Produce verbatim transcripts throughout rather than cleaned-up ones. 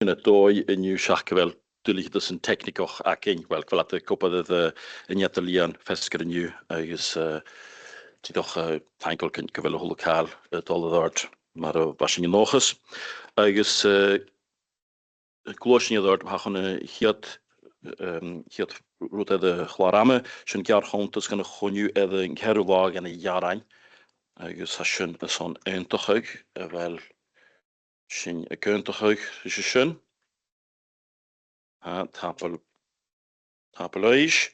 sin an dòigh an-diugh seach gu bheil duilgheadasan teicnigeach againn, uill, gu bheil iad ag obair air, eh, an eadar-lìon feasgar an-diugh agus, eh, dìreach, eh, taingeil gu bheil a h-uile càil, eh, a' dol air adhart mar a bha sinn an dòchas. Agus, eh, gluaisidh sinn air adhart, tha chun a' chiad, ehm, chiad rud air a' chlàr-ama, sin geàrr-chunntas gun a' choinneamh air a' cheathramh latha dhen Ghearran, agus tha sin airson aontachadh, a bheil sinn ag aontachadh ris a sin? Tha, tapadh, tapadh leibh.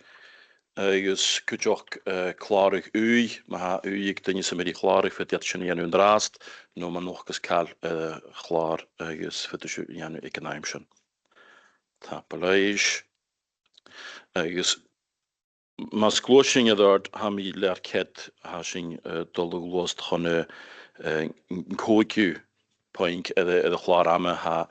Agus cuideachd, eh, clàradh ùidh, ma tha ùidh aig duine sam bith ri chlàradh, faodaidh iad sin a dhèanamh an-dràsta, no ma nochdas càil, eh, clàr agus faodaidh sibh a dhèanamh aig an àm sin. Tapadh leibh. Agus mus gluais sinn air adhart, tha mi leth-cheud, tha sinn, eh, a' dol a ghluasad chun, eh, eh, an còigeamh puing air, air a' chlàr-ama, tha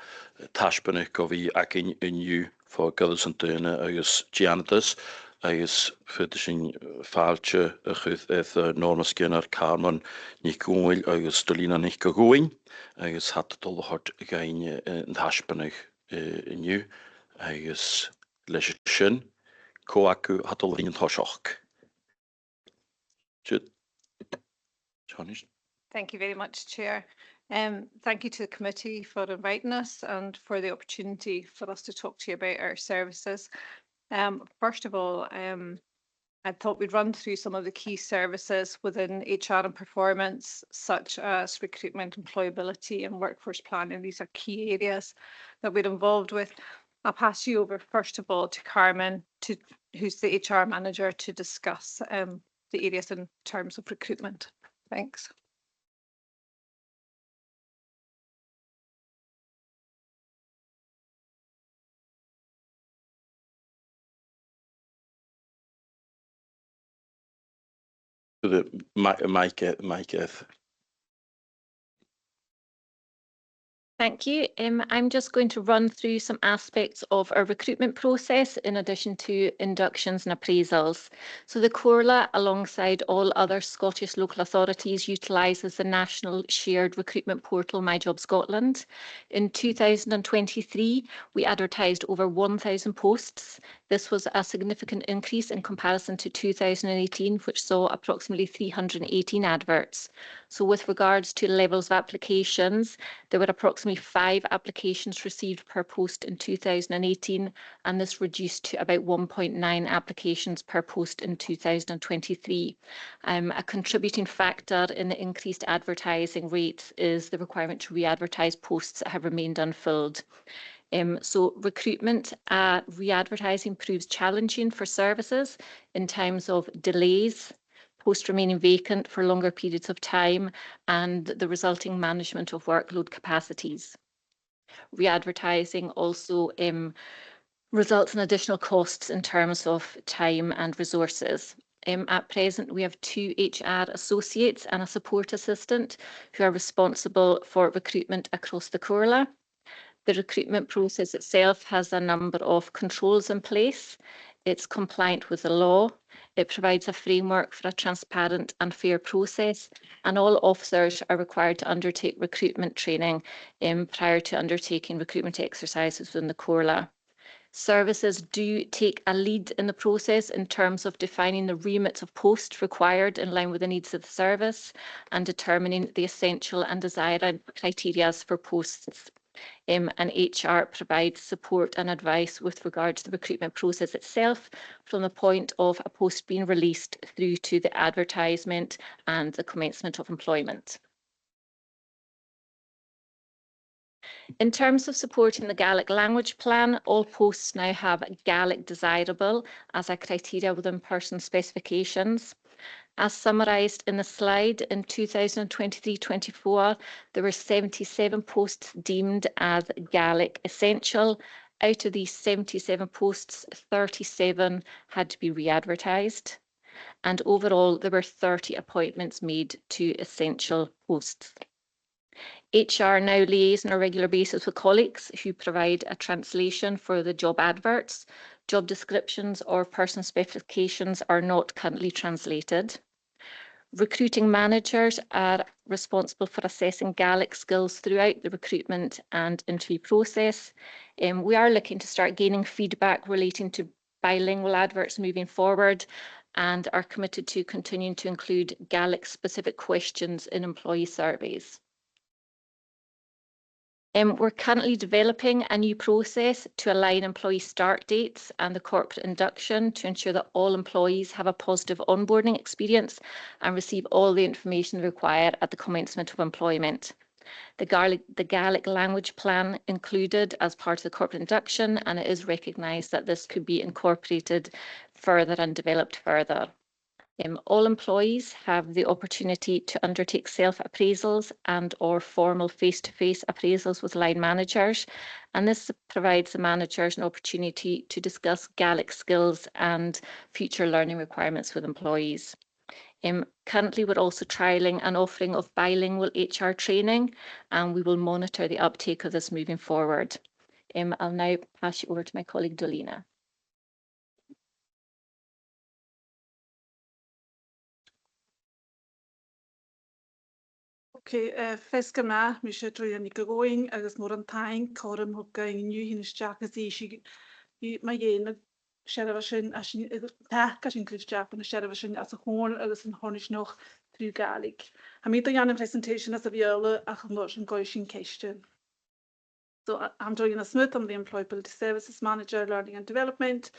taisbeanadh gu bhith againn an-diugh fo Goireasan Daonna agus Dìonadasan, agus faodaidh sinn, eh, fàilte a chur air, eh, Norma Skinner, Carmen NicDhòmhnaill agus Dolina NicDhòmhnaill, agus tha iad a' dol a thoirt dhuinn, eh, an taisbeanadh, eh, an-diugh, agus leis sin, cò agaibh a tha dol a dh'fhaighinn an toiseach? Jude. Johnny. Thank you very much, Chair. Um, thank you to the committee for inviting us and for the opportunity for us to talk to you about our services. Um, first of all, um, I thought we'd run through some of the key services within H R and performance, such as recruitment, employability and workforce planning. These are key areas that we're involved with. I'll pass you over, first of all, to Carmen, to, who's the H R manager, to discuss, um, the areas in terms of recruitment. Thanks. The mi-, mic, mic is. Thank you. Um, I'm just going to run through some aspects of our recruitment process in addition to inductions and appraisals. So the Comhairle, alongside all other Scottish local authorities, utilises the national shared recruitment portal, My Job Scotland. In two thousand and twenty-three, we advertised over one thousand posts. This was a significant increase in comparison to two thousand and eighteen, which saw approximately three hundred and eighteen adverts. So with regards to levels of applications, there were approximately five applications received per post in two thousand and eighteen, and this reduced to about one point nine applications per post in two thousand and twenty-three. Um, a contributing factor in the increased advertising rates is the requirement to re-advertise posts that have remained unfilled. Um, so recruitment, uh, re-advertising proves challenging for services in times of delays, posts remaining vacant for longer periods of time, and the resulting management of workload capacities. Re-advertising also, um, results in additional costs in terms of time and resources. Um, at present, we have two H R associates and a support assistant who are responsible for recruitment across the Comhairle. The recruitment process itself has a number of controls in place. It's compliant with the law. It provides a framework for a transparent and fair process, and all officers are required to undertake recruitment training, um, prior to undertaking recruitment exercises within the Comhairle. Services do take a lead in the process in terms of defining the remits of post required in line with the needs of the service and determining the essential and desired criteria for posts. Um, and H R provides support and advice with regard to the recruitment process itself, from the point of a post being released through to the advertisement and the commencement of employment. In terms of supporting the Gaelic Language Plan, all posts now have Gaelic desirable as a criteria within person specifications. As summarised in the slide, in two thousand and twenty-three twenty-four, there were seventy-seven posts deemed as Gaelic essential. Out of these seventy-seven posts, thirty-seven had to be re-advertised. And overall, there were thirty appointments made to essential posts. H R now liaise on a regular basis with colleagues who provide a translation for the job adverts. Job descriptions or person specifications are not currently translated. Recruiting managers are responsible for assessing Gaelic skills throughout the recruitment and interview process. Um, we are looking to start gaining feedback relating to bilingual adverts moving forward and are committed to continuing to include Gaelic-specific questions in employee surveys. Um, we're currently developing a new process to align employee start dates and the corporate induction to ensure that all employees have a positive onboarding experience and receive all the information required at the commencement of employment. The Gaelic, the Gaelic language plan included as part of the corporate induction, and it is recognised that this could be incorporated further and developed further. Um, all employees have the opportunity to undertake self-appraisals and or formal face-to-face appraisals with line managers, and this provides the managers an opportunity to discuss Gaelic skills and future learning requirements with employees. Um, currently, we're also trialling an offering of bilingual H R training, and we will monitor the uptake of this moving forward. Um, I'll now pass you over to my colleague Dolina. Okay, uh, feasgar math, mise Dolina Nic a' Ghobhainn agus mòran taing, cothrom a thug dhuinn an-diugh a thighinn a-steach is innse, i, ma dheidhinn na seirbheisean a tha sinn, eh, taca ris an cluich a-steach bho na seirbheisean anns a' Chomhairle agus an Coimisiún tro Ghàidhlig. Tha mi a' dol a dhèanamh presentation anns a' Bheurla ach an uair sin gabhaidh sinn ceistean. So, I, I'm Dolina Smith, I'm the Employability Services Manager, Learning and Development,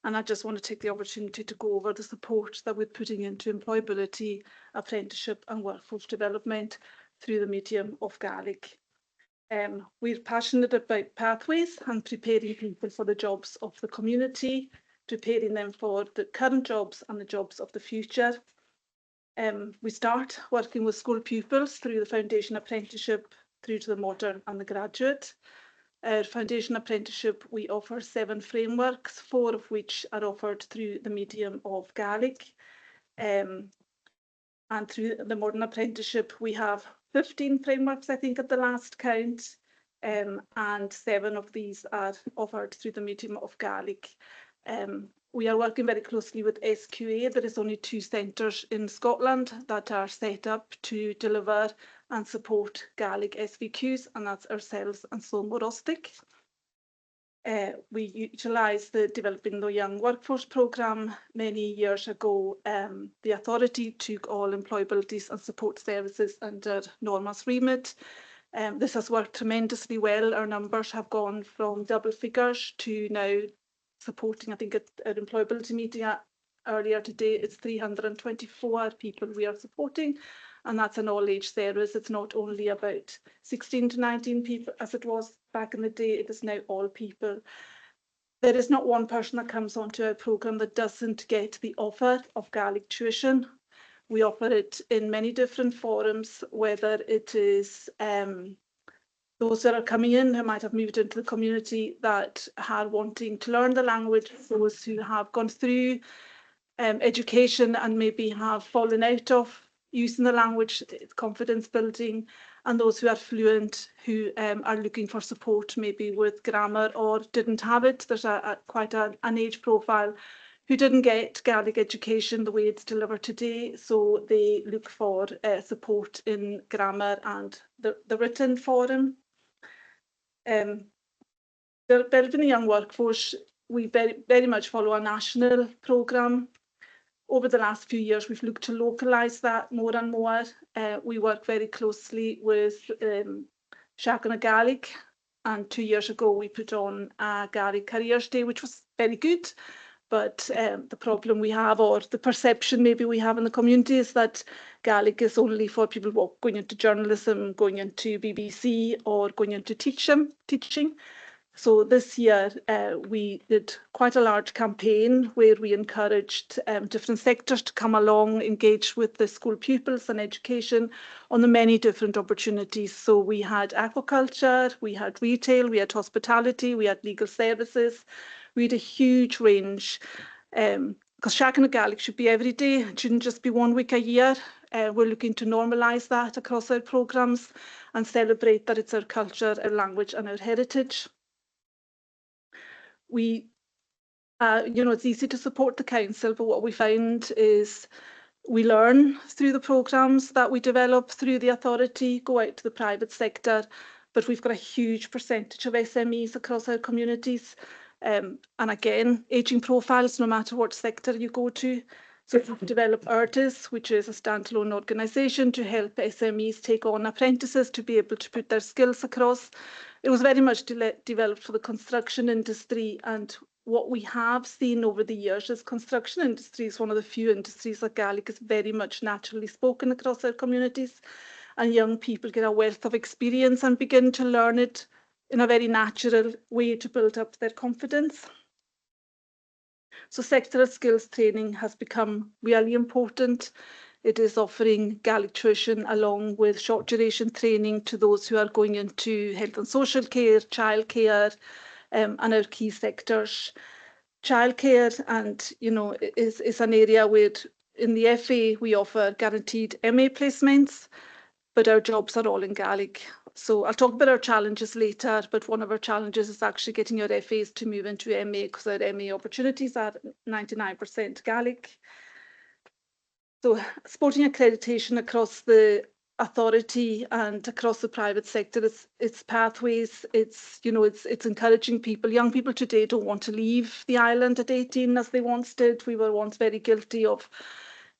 and I just want to take the opportunity to go over the support that we're putting into employability, apprenticeship and workforce development through the medium of Gaelic. Um, we're passionate about pathways and preparing people for the jobs of the community, preparing them for the current jobs and the jobs of the future. Um, we start working with school pupils through the foundation apprenticeship through to the modern and the graduate. Our foundation apprenticeship, we offer seven frameworks, four of which are offered through the medium of Gaelic. Um, and through the modern apprenticeship, we have fifteen frameworks, I think, at the last count, um, and seven of these are offered through the medium of Gaelic. Um, we are working very closely with S Q A. There is only two centres in Scotland that are set up to deliver and support Gaelic S V Qs, and that's ourselves and Sabhal Mòr Ostaig. Uh, we utilise the Developing the Young Workforce programme many years ago. Um, the authority took all employabilities and support services under Norma's remit. Um, this has worked tremendously well. Our numbers have gone from double figures to now supporting, I think, at our employability meeting at earlier today, it's three hundred and twenty-four people we are supporting, and that's an all-age service. It's not only about sixteen to nineteen people, as it was back in the day, it is now all people. There is not one person that comes onto our programme that doesn't get the offer of Gaelic tuition. We offer it in many different forms, whether it is, um, those that are coming in who might have moved into the community that are wanting to learn the language, those who have gone through, um, education and maybe have fallen out of using the language, it's confidence building, and those who are fluent, who, um, are looking for support maybe with grammar or didn't have it. There's a, a quite a, an age profile who didn't get Gaelic education the way it's delivered today, so they look for, uh, support in grammar and the, the written form. Um, the Developing the Young Workforce, we very, very much follow a national programme. Over the last few years, we've looked to localise that more and more. Uh, we work very closely with, um, Seachdain na Gàidhlig, and two years ago we put on a Gaelic Careers Day, which was very good. But, um, the problem we have, or the perception maybe we have in the community, is that Gaelic is only for people, well, going into journalism, going into B B C, or going into teaching, teaching. So this year, uh, we did quite a large campaign where we encouraged, um, different sectors to come along, engage with the school pupils and education on the many different opportunities. So we had aquaculture, we had retail, we had hospitality, we had legal services, we had a huge range. Um, 'cause Seachdain na Gàidhlig should be every day, it shouldn't just be one week a year. Uh, we're looking to normalise that across our programmes and celebrate that it's our culture, our language and our heritage. We, uh, you know, it's easy to support the council, but what we found is we learn through the programmes that we develop through the authority, go out to the private sector, but we've got a huge percentage of S M Es across our communities. Um, and again, ageing profiles, no matter what sector you go to. So we've developed Ertis, which is a standalone organisation to help S M Es take on apprentices to be able to put their skills across. It was very much de- developed for the construction industry, and what we have seen over the years is construction industry is one of the few industries that Gaelic is very much naturally spoken across our communities, and young people get a wealth of experience and begin to learn it in a very natural way to build up their confidence. So sectoral skills training has become really important. It is offering Gaelic tuition along with short duration training to those who are going into health and social care, childcare, um, and our key sectors. Childcare and, you know, i- is, is an area where in the F A we offer guaranteed M A placements, but our jobs are all in Gaelic. So I'll talk about our challenges later, but one of our challenges is actually getting our F As to move into M A, because our M A opportunities are ninety-nine percent Gaelic. So supporting accreditation across the authority and across the private sector, it's, it's pathways, it's, you know, it's, it's encouraging people. Young people today don't want to leave the island at eighteen as they once did. We were once very guilty of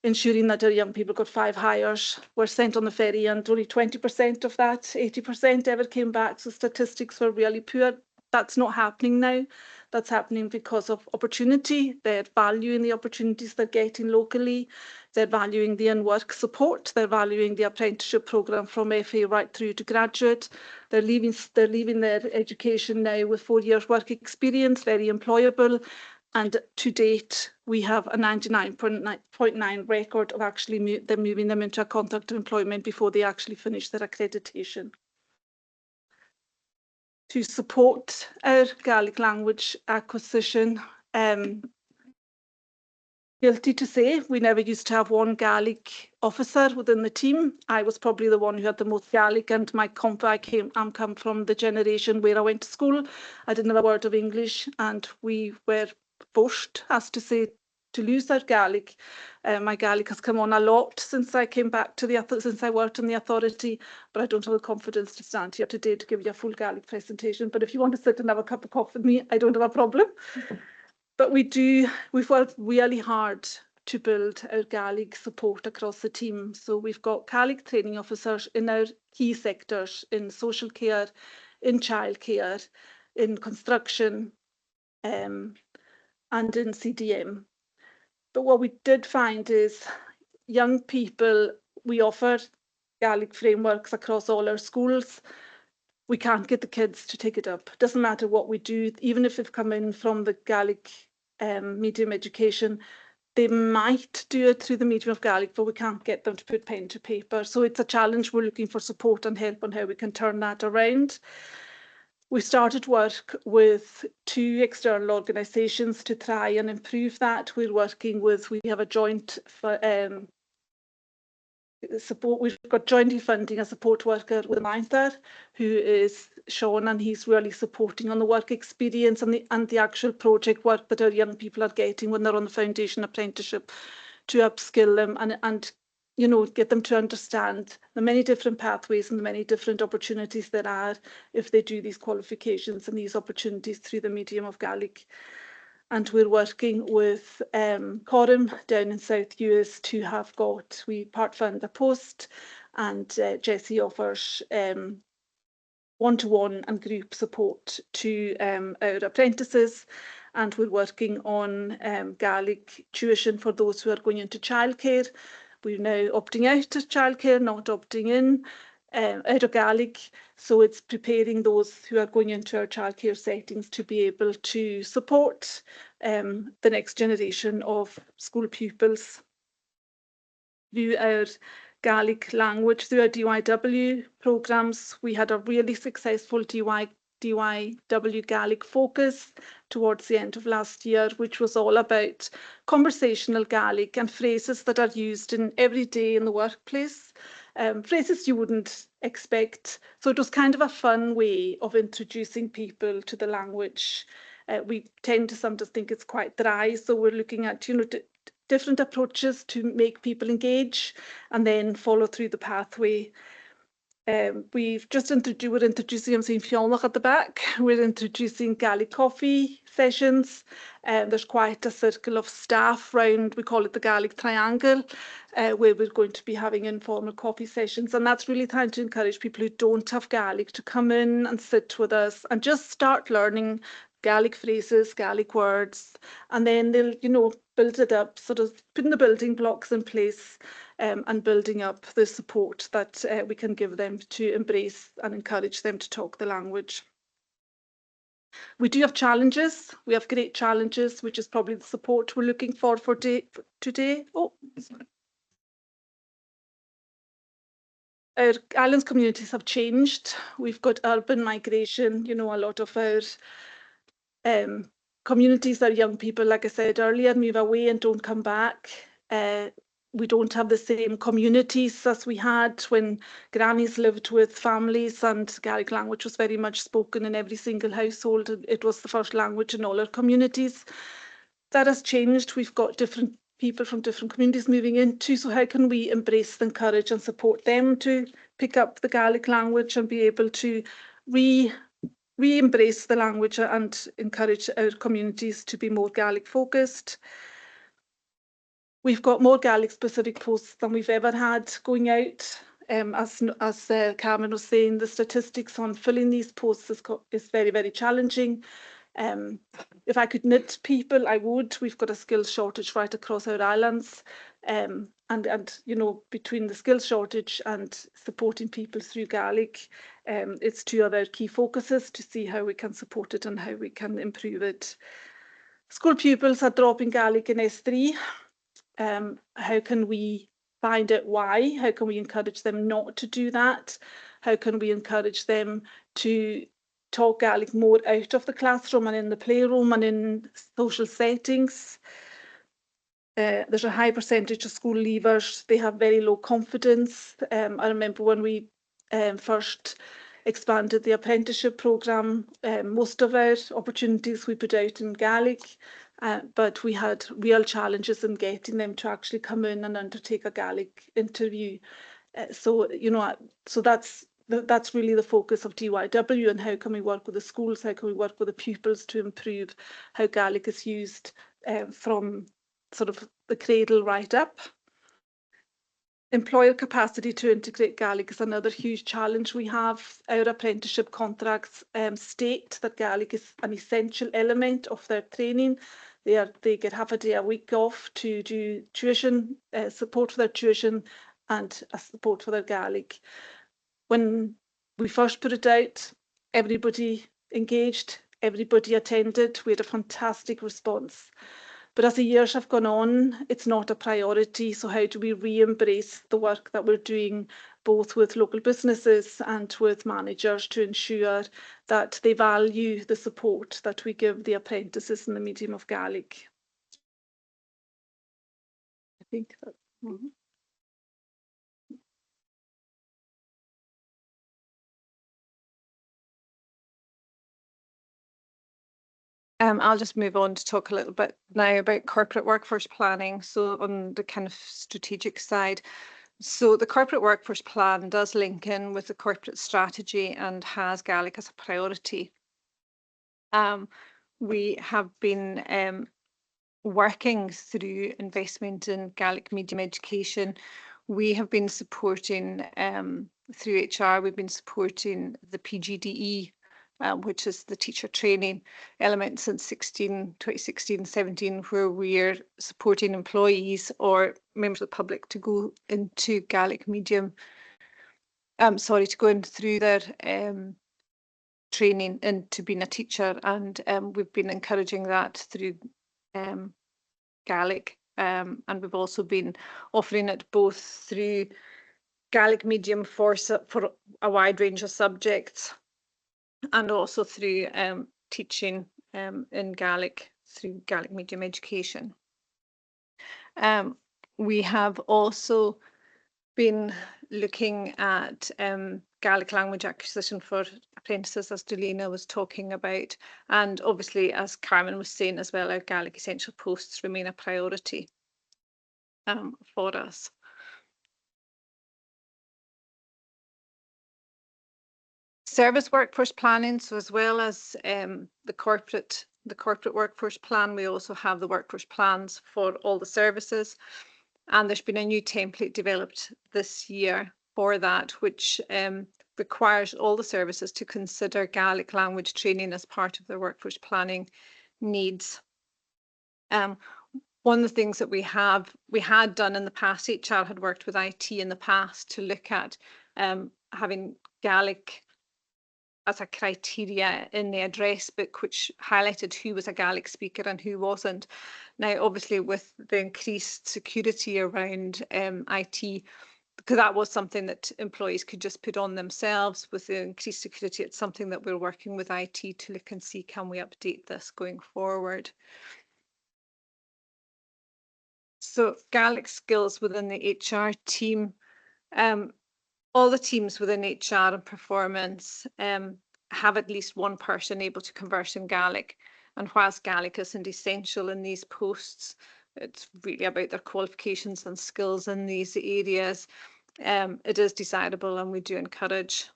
ensuring that our young people got five Highers, were sent on the ferry, and only twenty percent of that eighty percent ever came back. So statistics were really poor. That's not happening now. That's happening because of opportunity. They're valuing the opportunities they're getting locally. They're valuing the in-work support. They're valuing the apprenticeship programme from F A right through to graduate. They're leaving, they're leaving their education now with four years work experience, very employable. And to date, we have a ninety-nine point nine record of actually mo- them moving them into a contract of employment before they actually finish their accreditation. To support our Gaelic language acquisition, um, guilty to say, we never used to have one Gaelic officer within the team. I was probably the one who had the most Gaelic, and my comp, I came, I'm come from the generation where I went to school, I didn't have a word of English, and we were forced, as to say, to lose our Gaelic. Uh, my Gaelic has come on a lot since I came back to the author- since I worked in the authority, but I don't have the confidence to stand here today to give you a full Gaelic presentation. But if you want to sit and have a cup of coffee with me, I don't have a problem. But we do, we've worked really hard to build our Gaelic support across the team. So we've got Gaelic training officers in our key sectors, in social care, in childcare, in construction, um, and in C D M. But what we did find is young people, we offer Gaelic frameworks across all our schools. We can't get the kids to take it up. Doesn't matter what we do, even if they've come in from the Gaelic, um, medium education, they might do it through the medium of Gaelic, but we can't get them to put pen to paper. So it's a challenge. We're looking for support and help on how we can turn that around. We started work with two external organisations to try and improve that. We're working with, we have a joint fu- um, support, we've got jointly funding a support worker with Manther, who is Sean, and he's really supporting on the work experience and the, and the actual project work that our young people are getting when they're on the foundation apprenticeship, to upskill them and, and, you know, get them to understand the many different pathways and the many different opportunities there are if they do these qualifications and these opportunities through the medium of Gaelic. And we're working with, um, Coram down in South Uist, who have got, we part fund a post, and, uh, Jessie offers, um, one-to-one and group support to, um, our apprentices. And we're working on, um, Gaelic tuition for those who are going into childcare. We're now opting out of childcare, not opting in, um, out of Gaelic. So it's preparing those who are going into our childcare settings to be able to support, um, the next generation of school pupils. Through our Gaelic language, through our D Y W programmes, we had a really successful D Y, D Y W Gaelic focus towards the end of last year, which was all about conversational Gaelic and phrases that are used in every day in the workplace, um, phrases you wouldn't expect. So it was kind of a fun way of introducing people to the language. Uh, we tend to sometimes think it's quite dry, so we're looking at, you know, d- different approaches to make people engage and then follow through the pathway. Um, we've just introduced, we're introducing, I'm seeing Fionnlagh at the back, we're introducing Gaelic coffee sessions. Um, there's quite a circle of staff round, we call it the Gaelic Triangle, uh, where we're going to be having informal coffee sessions, and that's really trying to encourage people who don't have Gaelic to come in and sit with us and just start learning Gaelic phrases, Gaelic words, and then they'll, you know, build it up, sort of putting the building blocks in place, um, and building up the support that, uh, we can give them to embrace and encourage them to talk the language. We do have challenges. We have great challenges, which is probably the support we're looking for for day, for today. Oh, sorry. Our islands communities have changed. We've got urban migration, you know, a lot of our, um, communities, our young people, like I said earlier, move away and don't come back. Uh, we don't have the same communities as we had when grannies lived with families and Gaelic language was very much spoken in every single household. It was the first language in all our communities. That has changed. We've got different people from different communities moving into, so how can we embrace, encourage and support them to pick up the Gaelic language and be able to re re-embrace the language and encourage our communities to be more Gaelic focused? We've got more Gaelic specific posts than we've ever had going out. Um, as n- as, uh, Cameron was saying, the statistics on filling these posts is co- is very, very challenging. Um, if I could knit people, I would. We've got a skills shortage right across our islands. Um, and, and, you know, between the skills shortage and supporting people through Gaelic, um, it's two of our key focuses to see how we can support it and how we can improve it. School pupils are dropping Gaelic in S three. Um, how can we find out why? How can we encourage them not to do that? How can we encourage them to talk Gaelic more out of the classroom and in the playroom and in social settings? Uh, there's a high percentage of school leavers. They have very low confidence. Um, I remember when we, um, first expanded the apprenticeship programme, um, most of our opportunities we put out in Gaelic, uh, but we had real challenges in getting them to actually come in and undertake a Gaelic interview. Uh, so, you know, uh, so that's the, that's really the focus of D Y W, and how can we work with the schools, how can we work with the pupils to improve how Gaelic is used, um, from sort of the cradle right up. Employer capacity to integrate Gaelic is another huge challenge we have. Our apprenticeship contracts, um, state that Gaelic is an essential element of their training. They are, they get half a day a week off to do tuition, uh, support for their tuition and a support for their Gaelic. When we first put it out, everybody engaged, everybody attended. We had a fantastic response. But as the years have gone on, it's not a priority. So how do we re-embrace the work that we're doing, both with local businesses and with managers, to ensure that they value the support that we give the apprentices in the medium of Gaelic? I think that. Mhm. Um, I'll just move on to talk a little bit now about corporate workforce planning, so on the kind of strategic side. So the corporate workforce plan does link in with the corporate strategy and has Gaelic as a priority. Um, we have been, um, working through investment in Gaelic medium education. We have been supporting, um, through H R, we've been supporting the P G D E, um, which is the teacher training element, since sixteen, twenty sixteen seventeen, where we're supporting employees or members of the public to go into Gaelic medium, um, sorry, to go in through their, um, training into being a teacher, and, um, we've been encouraging that through, um, Gaelic, um, and we've also been offering it both through Gaelic medium for su-, for a wide range of subjects, and also through, um, teaching, um, in Gaelic through Gaelic medium education. Um, we have also been looking at, um, Gaelic language acquisition for apprentices, as Dolina was talking about, and obviously, as Carmen was saying as well, our Gaelic essential posts remain a priority. um, for us. Service workforce planning, so as well as, um, the corporate, the corporate workforce plan, we also have the workforce plans for all the services. And there's been a new template developed this year for that, which, um, requires all the services to consider Gaelic language training as part of their workforce planning needs. Um, one of the things that we have, we had done in the past, H R had worked with I T in the past to look at, um, having Gaelic as a criteria in the address book, which highlighted who was a Gaelic speaker and who wasn't. Now, obviously, with the increased security around, um, I T, 'cause that was something that employees could just put on themselves. With the increased security, it's something that we're working with I T to look and see, can we update this going forward? So Gaelic skills within the H R team. Um, all the teams within H R and performance, um, have at least one person able to converse in Gaelic. And whilst Gaelic isn't essential in these posts, it's really about their qualifications and skills in these areas. Um, it is desirable, and we do encourage,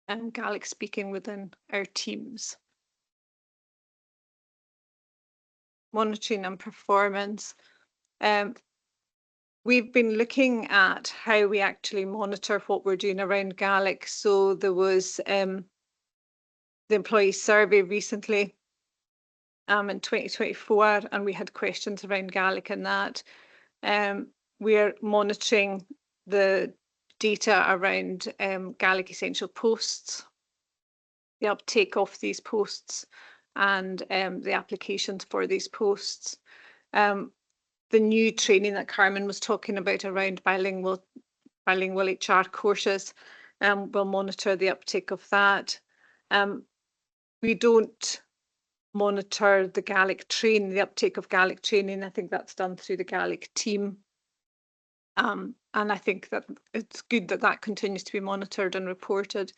um, Gaelic speaking within our teams. Monitoring and performance. Um, we've been looking at how we actually monitor what we're doing around Gaelic. So there was, um, the employee survey recently, um, in twenty twenty-four, and we had questions around Gaelic in that. Um, we're monitoring the data around, um, Gaelic essential posts, the uptake of these posts, and, um, the applications for these posts. Um, the new training that Carmen was talking about around bilingual, bilingual H R courses, um, we'll monitor the uptake of that. Um, we don't monitor the Gaelic train, the uptake of Gaelic training. I think that's done through the Gaelic team. Um, and I think that it's good that that continues to be monitored and reported.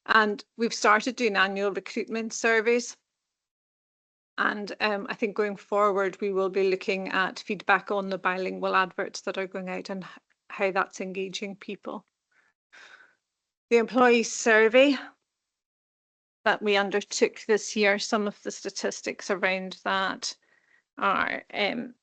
And we've started doing annual recruitment surveys. And, um, I think going forward, we will be looking at feedback on the bilingual adverts that are going out and h-, how that's engaging people. The employee survey that we undertook this year, some of the statistics around that are, um,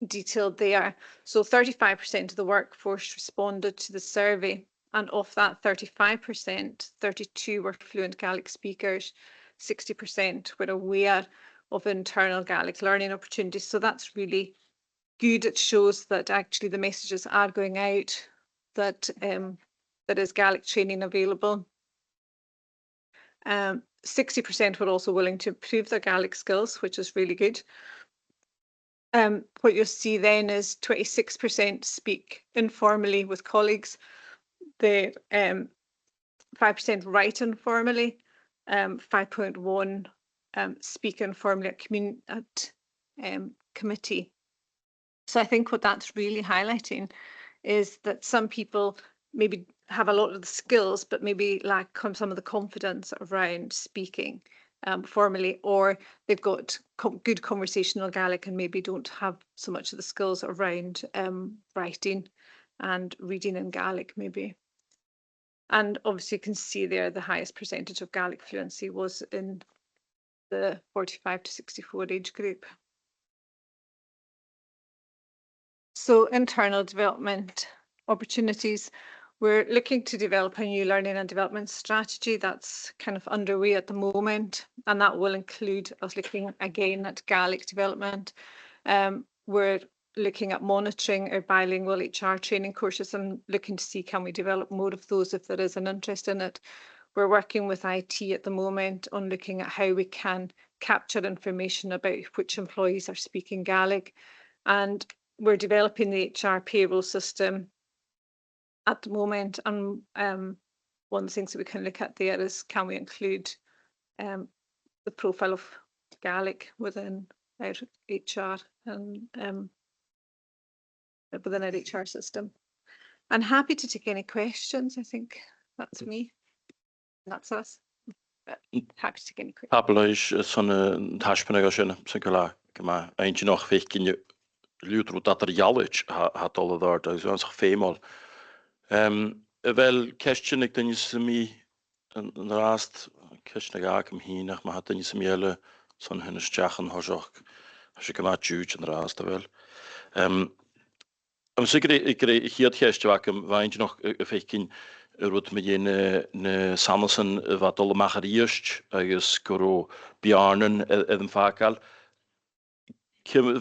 detailed there. So thirty-five percent of the workforce responded to the survey, and of that thirty-five percent, thirty-two were fluent Gaelic speakers, sixty percent were aware of internal Gaelic learning opportunities. So that's really good. It shows that actually the messages are going out, that, um, there is Gaelic training available. Um, sixty percent were also willing to improve their Gaelic skills, which is really good. Um, what you'll see then is twenty-six percent speak informally with colleagues. The, um, five percent write informally. Um, five point one, um, speak informally at commun-, at, um, committee. So I think what that's really highlighting is that some people maybe have a lot of the skills, but maybe lack con-, some of the confidence around speaking, um, formally, or they've got co-, good conversational Gaelic and maybe don't have so much of the skills around, um, writing and reading in Gaelic, maybe. And obviously you can see there the highest percentage of Gaelic fluency was in the forty-five to sixty-four age group. So internal development opportunities. We're looking to develop a new learning and development strategy that's kind of underway at the moment, and that will include us looking again at Gaelic development. Um, we're looking at monitoring our bilingual H R training courses and looking to see can we develop more of those if there is an interest in it. We're working with I T at the moment on looking at how we can capture information about which employees are speaking Gaelic, and we're developing the H R payroll system at the moment, and, um, one of the things that we can look at there is can we include, um, the profile of Gaelic within our H R and, um, within our H R system. I'm happy to take any questions. I think that's me. That's us. But happy to take any questions. Tapadh leibh, eh, son, eh, an taisbeanadh sin, 's e gu bheil e gu math inntinneach fhaicinn liuthad rud eadar-dhealaichte a tha, tha dol air adhart agus uabhasach feumail. Em, a bheil ceistean aig duine sam bith an, an-dràsta, ceistean agam fhìn, ach ma tha duine sam bith eile son a thighinn a-steach an toiseach, tha sinn gu math diùid an-dràsta, a bheil? Em, Tha mi a' smaoineachadh gur e, gur e a' chiad cheist a bh' agam, bha e inntinneach a, a bhith a' faicinn an rud mu dheidhinn na, na sanasan a bha dol a-mach a-rithist agus gun robh beàrnan air, air am fàgail. Ciamar,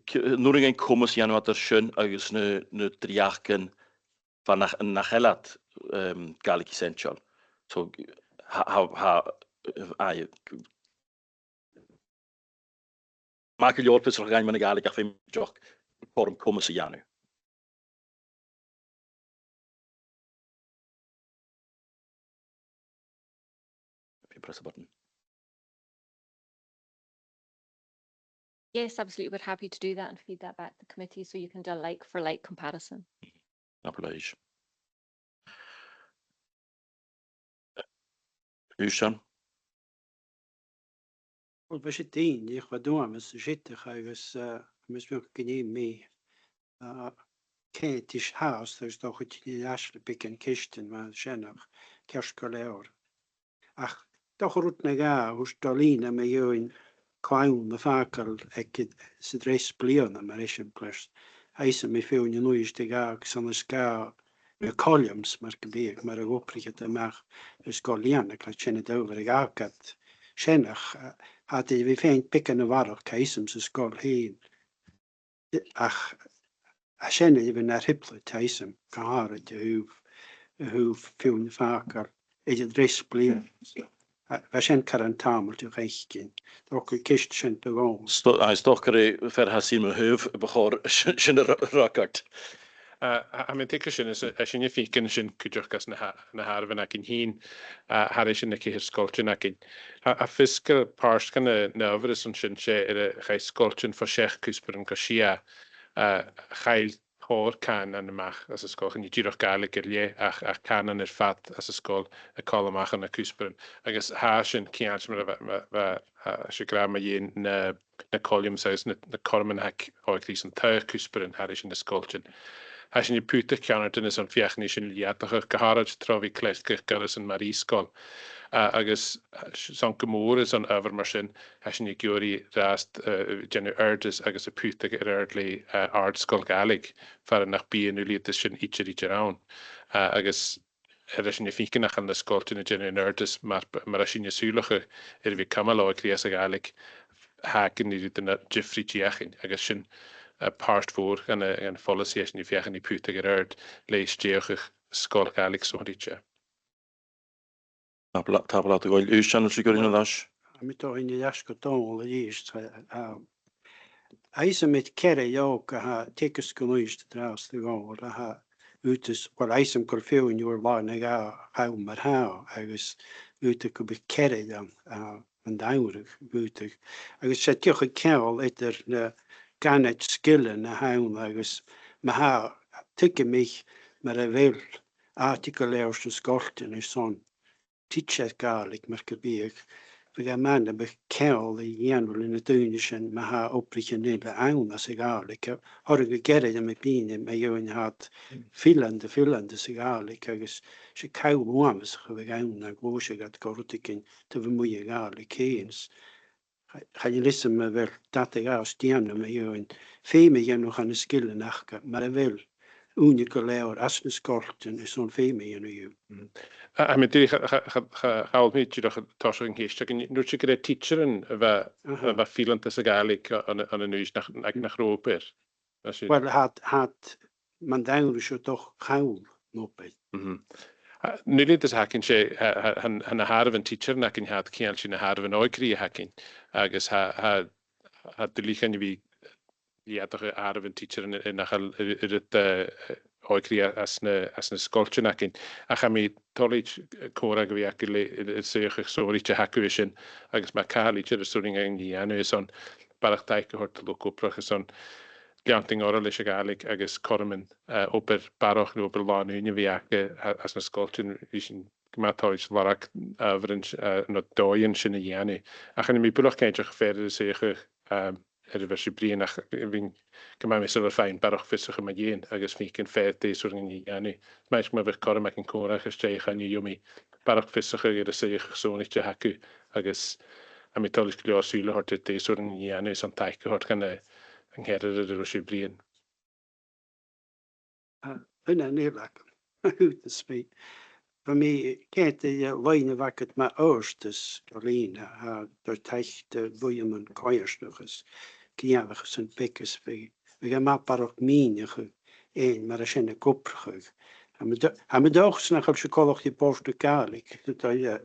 ciamar a tha comas a dhèanamh eadar sin agus na, na dreuchdan far nach, nach eil iad, em, Gàidhlig essential. So, tha, tha, tha, aye, math gu leòr fiosrachadh a dhèanamh mun a' Ghàidhlig ach feumaidh mi dìreach cothrom comas a dhèanamh. If you press a button. Yes, absolutely. We're happy to do that and feed that back to the committee so you can do a like for like comparison. Tapadh leibh. Uisean? Uill, bha sinn dìreach, bha duine sa siud agus, eh, mus bheag gnì mi, eh, cèit is fhathast agus dòcha tinn air ais le beagan ceistean mar sin ach ceart gu leòr. Ach dòcha rud no dhà, thuirt Dolina mu dheidhinn clann a' fàgail aig an treas bliadhna, mar eisimpleir. Tha fhios agam, mi fhìn an Uibhist a dh'fhàg san sgoil na columns, mar gum biodh, mar a dh'obraich iad a-mach air Sgoil Lìonacleit, sin an t-adhbhar a dh'fhàg iad sin, ach, eh, tha iad air a bhith a' faighinn beagan a bharrachd, tha fhios agam, san sgoil fhèin. Ach, tha sin air a bhith nar trioblaidean, tha fhios agam, gu h-àraid a thaobh, a thaobh feadhainn a' fàgail aig an treas bliadhna. A, bha sin car tamaill de dh'fhaicinn. Dòcha ceist sin do dh'Eòin. Sto-, aye, 's dòcha gur e fear a tha a' suidhe mu thaobh a bu chòir sin, sin a fhre-, fhreagairt. A, a, tha mi an dòchas sin, is, is sinn a' faicinn sin cuideachd anns na h-, na h-àireamhan againn fhìn, a, thairis air na ceithir sgoiltean againn. Tha, tha fios gu bheil pàirt dhen, na, na adhbhar airson sin 's e air a chaidh sgoiltean fo seachd cuspairean gu sia, a, chaill tòrr cànain a-mach às an sgoil, chan e dìreach Gàidhlig air leth, ach, ach cànain air fad às an sgoil a' call a-mach air na cuspairean. Agus tha sin ceangailte mar a bha, bha, bha, a, sibh ag ràdh mu dheidhinn na, na columns agus na, na cothroman a th' aig òigridh san taghadh cuspairean thairis air na sgoiltean. Tha sinn a' putadh ceannardan airson feuchainn ri sin leudachadh, gu h-àraid tro bhith a' cleachdadh goireasan mar e-sgoil. A, agus, a, 's ann gu mòr airson adhbhar mar sin, tha sinn ag iarraidh an-dràsta, eh, a' dèanamh adhartas agus a' putadh air adhart le, eh, àrd-sgoil Ghàidhlig, far nach bi an duilgheadas sin idir, idir ann. Eh, agus air a sin, a' faicinn nach eil na sgoiltean a' dèanamh an adhartais mar, mar a tha sinn a' sùileachadh air a bhith a' cumail òigridh às a' Ghàidhlig, tha againn ri rud diofraichte fheuchainn, agus sin, eh, pàirt mhòr dhen, dhen phoileasaidh a tha sinn a' feuchainn ri putadh air adhart le stèidheachadh sgoil Ghàidhlig sònraichte. Tapadh le-, tapadh leat, a Dhòmhnaill. Uisean, a bheil sibh ag iarraidh a dhol air ais? Tha mi a' dol a-rithist gu Dòmhnall a-rithist, a, a, tha fhios agam air ceathrar òg a tha a' teagasg an Uibhist an-dràsta, a Dhòmhnaill, a tha ag ionnsachadh, uill, tha fhios agam gu bheil feadhainn ùr làn a' gabhail mar-thà, agus ionnsachadh gum bi ceathrar ann, a, an t-samhradh, ionnsachadh. Agus 's e dìreach ceangal eadar na ganaid sgilean a th' ann agus ma-thà, tuigidh mi mar a bheil àite gu leòr sna sgoiltean airson tidsear Gàidhlig mar gum biodh, bhiodh e math nam biodh ceangal a dhèanamh le na daoine sin ma tha obraichean eile ann às a' Ghàidhlig. Thoradh gu ceathrar nam bithinn, ma dh'fhaoidte, tha iad fileanta, fileanta sa Ghàidhlig agus 's e call uabhasach a bhiodh ann nan gluaiseadh iad gu rudeigin taobh a-muigh a' Ghàidhlig fhèin. Cha-, chan eil fhios agam a bheil dad a ghabhas dèanamh mu dheidhinn feum a dhèanamh dha na sgilean aca, mar a bheil ùine gu leòr anns na sgoiltean airson feum a dhèanamh dhiubh. Mm. A, a, mi dìreach, cha, cha, cha, cha, cha chuala mi dìreach an toiseach a' cheist, ach an e, an e tidsearan a bha, aha, a bha fileanta sa Ghàidhlig ann, ann an Uibhist nach, nach, nach robh obair? Uill, tha, tha, mun t-samhradh seo, 's dòcha, call an obair. Mhm. A, an duilgheadas a th' againn, 's e, tha, tha, tha, tha na h-àireamhan tidsearan againn, tha iad ceangailte ri na h-àireamhan òigridh a th' againn, agus tha, tha, tha duilgheadasan a bhith a' leudachadh àireamhan tidsearan air, air nach eil, air, air, eh, òigridh a-, anns na, anns na sgoiltean againn. Ach tha mi toilichte còmhradh a bhith agaibh le, air, air suidheachadh sònraichte a th' agaibh an sin, agus ma chaillear air sònraichte a dhèanamh airson barrachd taic a thoirt do luchd-obrach airson leantainn orra leis a' Ghàidhlig agus cothroman, eh, obair barrachd no obair làn-ùine a bhith aca, eh, anns na sgoiltean, bidh sinn gu math toilichte lorg, eh, adhbharan, eh, no dòighean sin a dhèanamh. Ach chan eil mi buileach cinnteach am faod e suidheachadh, eh, air a bheil sibh a' bruidhinn, ach bhithinn gu math measail air faighinn barrachd fiosrachaidh mu dheidhinn agus feuch am feum dè as urrainn dhuinn a dhèanamh. Is math 's gum biodh cothrom aig an còmhradh a-staigh, chan eil mi barrachd fiosrachaidh air an suidheachadh sònraichte a th' agaibh, agus tha mi toilichte gu leòr sùil a thoirt air dè as urrainn dhuinn a dhèanamh airson taic a thoirt dhan a', an ceathrar air a bheil sibh a' bruidhinn. Ah, sin an uair a bha mi. Bha mi ceart air a' loidhne a bh' agad mu dh'fhortas, Darlene, a, a, do thaigh do bhuidheann coimhearsnachd is gnìomhachas an beag is bha, bha e math barrachd mìneachadh fhaighinn mar a tha sin ag obrachadh. Tha mi do-, tha mi an dòchas nach eil sibh coltach ri Port na Gàidhlig, do, eh,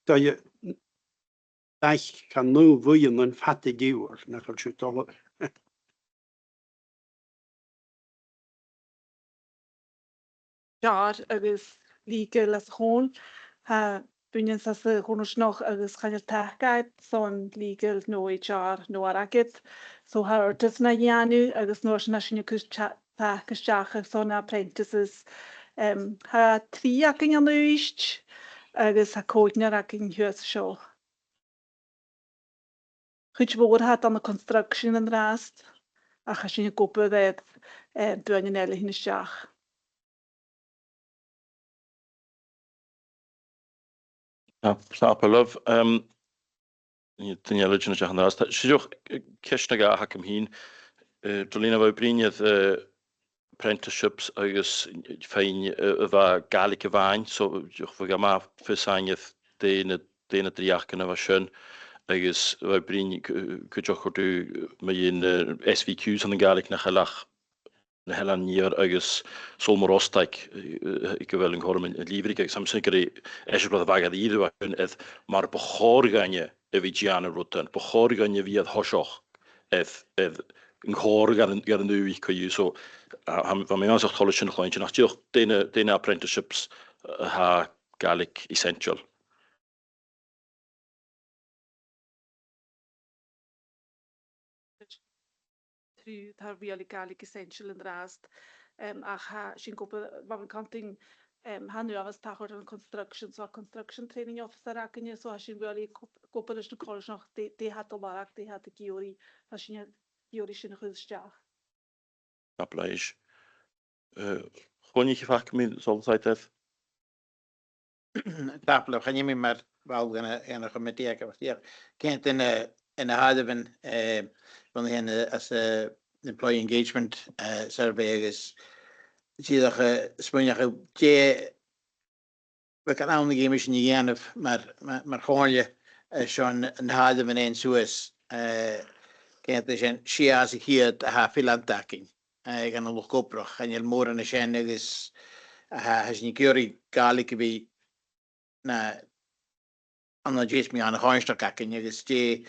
do, eh, thaigh chan fhaod bhuidheann fada diubhal, nach eil sibh toilichte. H R agus legal às a' chomhairle. Tha buidhnean às a' choimhearsnachd agus chan eil taca airson legal no H R no airgead. So tha iarrtas na dhèanamh agus an uair sin tha sinn a' cur ta-, taca a-steach airson apprentices. Em, tha trì againn an-dràsta agus tha còignear againn shuas an seo. Chuid mhòr tha ann an construction an-dràsta, ach tha sinn ag obair air, eh, buidhnean eile a thighinn a-steach. Tha, tha, Paul, um, duine eile a' tighinn a-steach an-dràsta. Tha, 's e dìreach, eh, ceist no dhà a th' agam fhìn. Eh, Darlene, bha thu a' bruidhinn air, eh, apprenticeships agus faighinn, eh, a bha Gàidhlig a-mhàin, so, dìreach, bha e math fios fhaighinn air dè na, dè na dreuchdan a bha sin, agus bha thu a' bruidhinn cu-, cuideachd, thuirt thu, mu dheidhinn, eh, S V Qs ann an Gàidhlig nach eil ach na h-Eileanan an Iar agus Sabhal Mòr Ostaig, eh, eh, gu bheil an cothrom an, an lìbhrigeadh, agus tha mi a' smaoineachadh gur e eisimpleir a bh' agad a-riamh a bh' ann air mar bu chòir dhuinne a bhith a' dèanamh rudan, bu chòir dhuinne a bhith air thoiseach air, air an còrr gur, gur an dùthaich co-dhiù. So, a, tha, bha mi an-dràsta toilichte sin a chluinntinn, ach dìreach dè na, dè na apprenticeships, eh, a tha Gàidhlig essential. True, tha riaghladh Gàidhlig essential an-dràsta, em, ach tha sinn ag obair, bha mi a' cantainn, em, tha an uabhas a' tachairt ann an construction, so tha construction training officer againne, so tha sinn really ag ob-, ag obair leis na coimhearsnachdan, dè, dè tha iad a' lorg, dè tha iad ag iarraidh, tha sinn ag iarraidh sin a chur a-steach. Tapadh leibh. Eh, Chluain, a bheil fhios agad mi solas agad? Tapadh leibh, chan eil mi mar bhall dhen a', dhen a' chomataidh agam, ach dìreach ceann de na, de na h-àireamhan, eh, bhon a' cheann às, eh, Employee Engagement, eh, Survey agus dìreach, eh, smaoineachadh dè bhiodh ann a dh'fheumas sinn a dhèanamh mar, mar, mar chomhairle, eh, son na h-àireamhan a thighinn suas, eh, ceann de sin, sia às a' cheud a tha fileanta againn, eh, dhan an luchd-obrach. Chan eil mòran an sin agus, eh, tha sinn ag iarraidh Gàidhlig a bhith na, ann an dithis mu dheidhinn a' choimhearsnachd againn agus dè,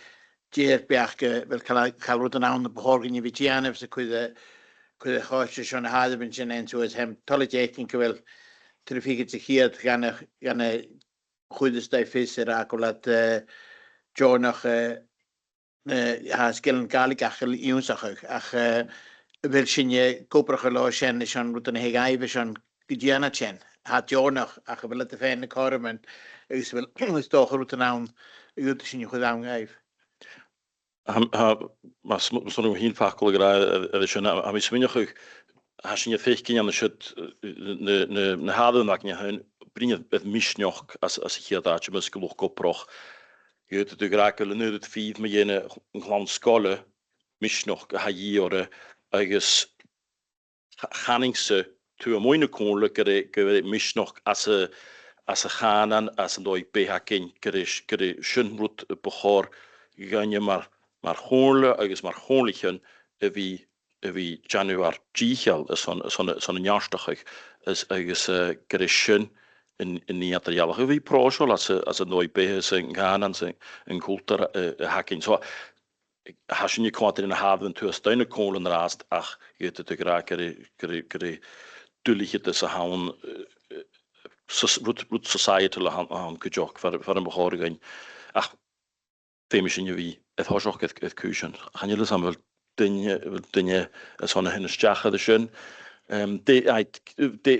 dè ur beachd, a bheil càil, càil rudan ann a bu chòir dhuinn a bhith a' dèanamh 's a' cur a, cur a-steach son na h-àireamhan sin a thighinn suas. Tha mi toilichte fhaicinn gu bheil trì fichead sa cheud dhan a', dhan a' chuid a tha a' fàs air a' chomhairle, eh, deònach, eh, eh, tha sgilean Gàidhlig aca ionnsachadh, ach, eh, a bheil sinne ag obrachadh leotha sin, 's ann rudan a th' agaibh airson gun dèan iad sin. Tha deònach, ach a bheil iad a' faighinn na cothroman agus a bheil, is dòcha, rudan ann a dh'fhaodadh sinn a chur ann dhaibh. Tha, tha, mas, mas urrainn dhomh fhìn facal a ràdh air, air sin, tha, tha mi a' smaoineachadh, tha sinn a' faicinn an siud, eh, na, na, na h-àireamhan againn a th' ann, bruidhinn air misneachd às, às a' chiad àite, am measg luchd-obrach. Dh'fhaodadh tu a ràdh gu bheil an uiread fhìor mu dheidhinn a' chlann-sgoile misneachd a tha a dhìth orra, agus cha-, chanainn-sa taobh a-muigh na comhairle gur e, gur e misneachd às a', às a' chànan, às an dòigh-beatha againn, gur e s-, gur e sin rud a bu chòir dhuinne mar, mar chomhairle agus mar chomhairlichean a bhith, a bhith a' dèanamh ar dìcheall airson, airson, airson a neartachadh is, agus, eh, gur e sin an, an nì eadar-dhealaichte, a bhith pròiseil às a', às an dòigh-beatha, às a' chànan, às a', an cultar, eh, a th' againn. So, tha sinne a' coimhead air na h-àireamhan taobh a-staigh na comhairle an-dràsta, ach dh'fhaodadh tu a ràdh gur e, gur e, gur e duilgheadas a th' ann, eh, eh, sos-, rud, rud societal a th' ann, a th' ann cuideachd, far, far am bu chòir dhuinn. Ach feumaidh sinne a bhith air thoiseach air, air cùisean. Chan eil fhios agam a bheil duine, a bheil duine airson a thighinn a-steach air sin. Em, dè, aidh, dè,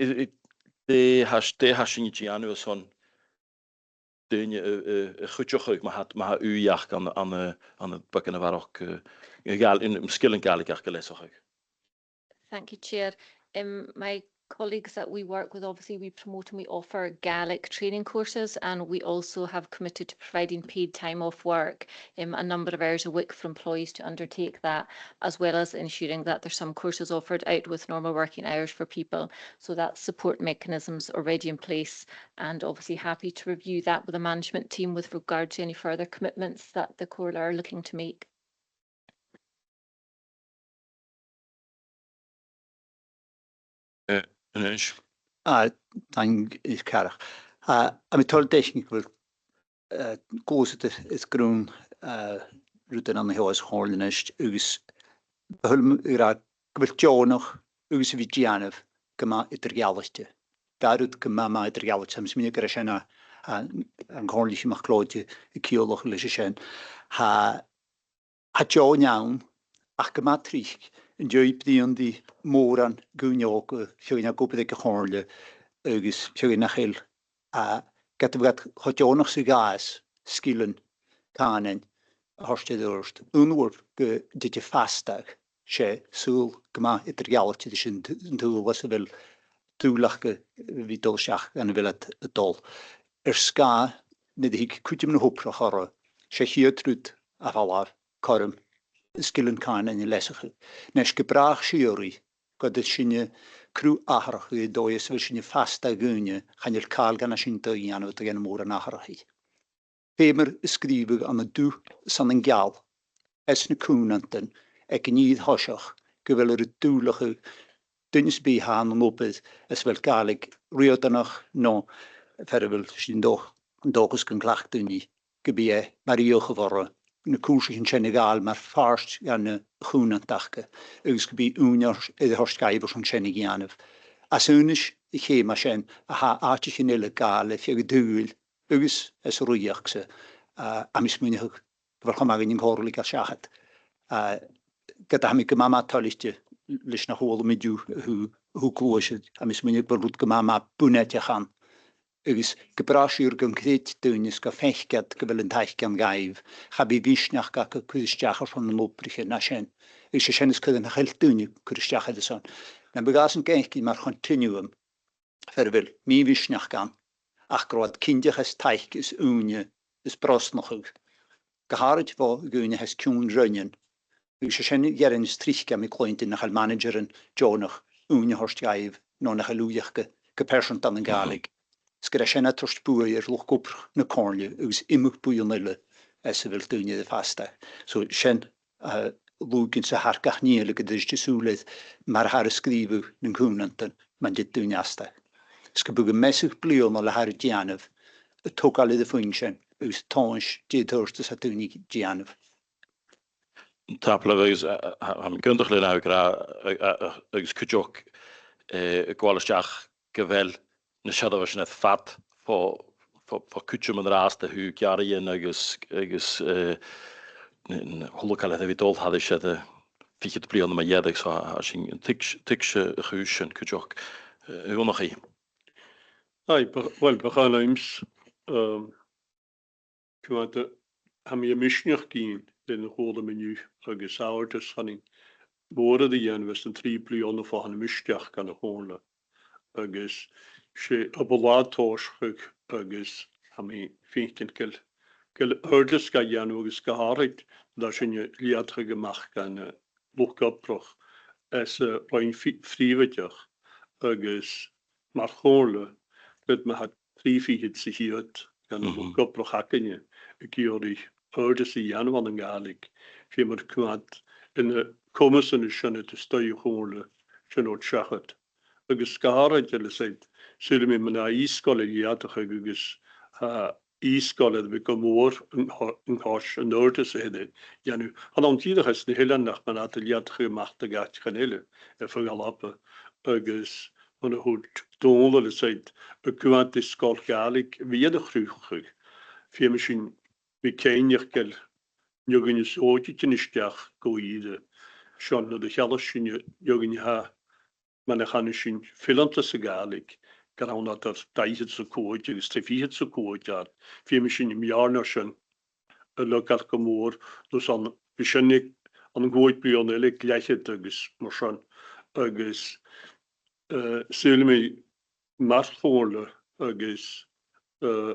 dè tha, dè tha sinn a' dèanamh airson daoine a, a, a chuideachadh, ma tha, ma tha ùidh aca ann, ann, ann am beagan a bharrachd, eh, a' Ghàidh-, ann an sgilean Gàidhlig aca a leasachadh. Thank you, Chair. Um, my colleagues that we work with, obviously, we promote and we offer Gaelic training courses, and we also have committed to providing paid time off work, um, a number of hours a week for employees to undertake that, as well as ensuring that there's some courses offered out with normal working hours for people. So that support mechanism's already in place, and obviously happy to review that with the management team with regard to any further commitments that the Comhairle are looking to make. Eh, Aonghas. Ah, taing, a Chiarach. Ah, tha mi toilichte gu bheil, eh, gluasad is, is grunn, eh, rudan ann a sheo sa Chomhairle a-nis, agus bu thoil leam a ràdh gu bheil deònach agus a bhith a' dèanamh gu math eadar-dhealaichte. Dà rud gu math, math eadar-dhealaichte, tha mi a' smaoineachadh gur e sin a, a, an Comhairliche MacLeòid a' ciallachadh leis a sin. Tha, tha deòin ann, ach gu math tric, an dèidh bliadhna, mòran dhaoine òga, feadhainn ag obair aig a' Chomhairle, agus feadhainn nach eil, a, ged a bhiodh iad cho deònach 's a ghabhas sgilean cànain a thoirt air adhart. Aon uair gun tèid am fastadh, 's e saoghal gu math eadar-dhealaichte a tha sin, an t-, an t-saoghal anns a bheil dùil aca a bhith a' dol a-steach gun a bheil iad a' dol. Air sgàth nuair a thig cuideam na h-obrach orra, 's e a' chiad rud a dh'fhalbh, cothrom sgilean cànain a leasachadh. A-nis, ge bràth sìorraidh, gun tèid sinne cruth-atharrachadh air dòigh 's a bheil sinne a' fastadh dhaoine, chan eil càil gun a sin dòigh a dhèanamh, a' dèanamh mòran atharrachaidh. Feumar a sgrìobhadh ann an dubh 's ann an geal, anns na cùmhnantan, aig an fhìor thoiseach, gu bheil iad dùil aca duine sam bith a tha ann an obair 's a bheil Gàidhlig riatanach no far a bheil sinn an dò-, an dòchas gun cleachd daoine, gum bi e mar fhiachaibh orra na cùrsaichean sin a ghabhail mar phàirt dhen a' chùmhnant aca, agus gum bi ùine air, air a thoirt dhaibh airson sin a dhèanamh. Às aonais a' cheum a tha sin, a tha àiteachan eile a' gabhail air feadh an t-saoghail agus anns an rìoghachd-sa, a, tha mi a' smaoineachadh gu bheil cho math dhuinn an còmhradh a leigeil seachad. A, ged a tha mi gu math, math toilichte leis na chuala mi an-diugh a thug, a thug gluasad, tha mi a' smaoineachadh gu bheil rud gu math, math bunaiteach ann. Agus ge bràth sìorraidh gun creid daoine 's gun faic iad gu bheil an taic ann dhaibh, cha bhi misneachd aca cur a-steach airson nan obraichean a tha sin. Agus 's e sin as coireach nach eil daoine a' cur a-steach air a son. Nam biodh iadsan ga fhaicinn mar chontinuum, far a bheil mì-mhisneachd ann, ach gun robh iad cinnteach air taic is ùine is brosnachadh, gu h-àraid bho dhaoine a tha os cionn roinnean, agus 's e sin a dh'fhearainn as trice, tha mi a' cluinntinn nach eil manaidsearan deònach ùine a thoirt dhaibh, no nach eil ùidh aca gu, gu pearsanta ann an Gàidhlig. 'S gur e sin a' toirt buaidh air luchd-obrach na Comhairle agus iomadh buidheann eile anns a bheil daoine air am fastadh. So sin, eh, lùigean-sa thar gach nì eile gun tèid sùil air mar a thathar a' sgrìobhadh nan cùmhnantan, mura tèid daoine asta. 'S gum biodh am measadh bliadhna le thathar a' dèanamh, a' togail air a' phuing sin, agus tomhais dè an t-adhartas a tha daoine a' dèanamh. Tapadh leibh agus, a, a, tha, tha mi ag aontachadh le na ag ràdh, a, a, a, agus cuideachd, eh, a' gabhail a-steach gu bheil na searbhaisean air fad fo, fo, fo cuideam an-dràsta a thaobh gearraidhean agus, agus, eh, n-, n-, a h-uile càil a bhith a' dol thairis air, eh, fichead bliadhna mu dheireadh, so tha, tha sinn an tuigse, tuigse a' chùis sin cuideachd, eh, a Dhonnchaidh. Aye, bu-, uill, bu chaomh leamsa, um, Coimhead, tha mi a' misneachadh len a' chuala mi an-diugh agus adhartas, chanainn, mòran ri dhèanamh anns na trì bliadhna bho thàinig mise a-steach dhan a' Chomhairle. Agus 's e obair latha tòiseachadh agus tha mi a' faicinn gu bheil, gu bheil adhartas ga dhèanamh agus gu h-àraid nuair a tha sinn a' leudachadh a-mach dhan, eh, luchd-obrach anns an roinn phrì-, phrìobhaideach agus mar Chomhairle, ged ma tha trì fichead 's a h-aon dhen luchd-obrach againne ag iarraidh adhartas a dhèanamh ann an Gàidhlig, feumar coimhead air na comasan sin a tha a-staigh a' Chomhairle, sin ort seachad. Agus gu h-àraid, eil fhios agad, saoilidh mi, ma tha e sgoil a leudachadh agus, a, e sgoil air a bhith gu mòr an co-, an cois an adhartas a th' air a dhèanamh. Chan ann dìreach anns na h-eileanan ach mar a tha iad a' leudachadh a-mach do dh'àiteachan eile air feadh Alba, agus mar a thuirt Dòmhnall, eil fhios agad, a' coimhead ri sgoil Ghàidhlig a bhith air a chruthachadh. Feumaidh sinn a bhith cinnteach gu bheil an fheadhainn as òige a' tighinn a-steach gu ìre. Seo nuair a sheallas sinn an fheadhainn a tha mar a chanas sinn, fileanta sa Ghàidhlig, gur ann eadar dà fhichead 's a còig agus trì fichead 's a còig, feumaidh sinn am beàrn sin a leagail gu mòr, no 's ann, bidh sin aig an còig bliadhna eile aig leithid agus mar sin, agus, eh, saoilidh mi mar chomhairle agus, eh,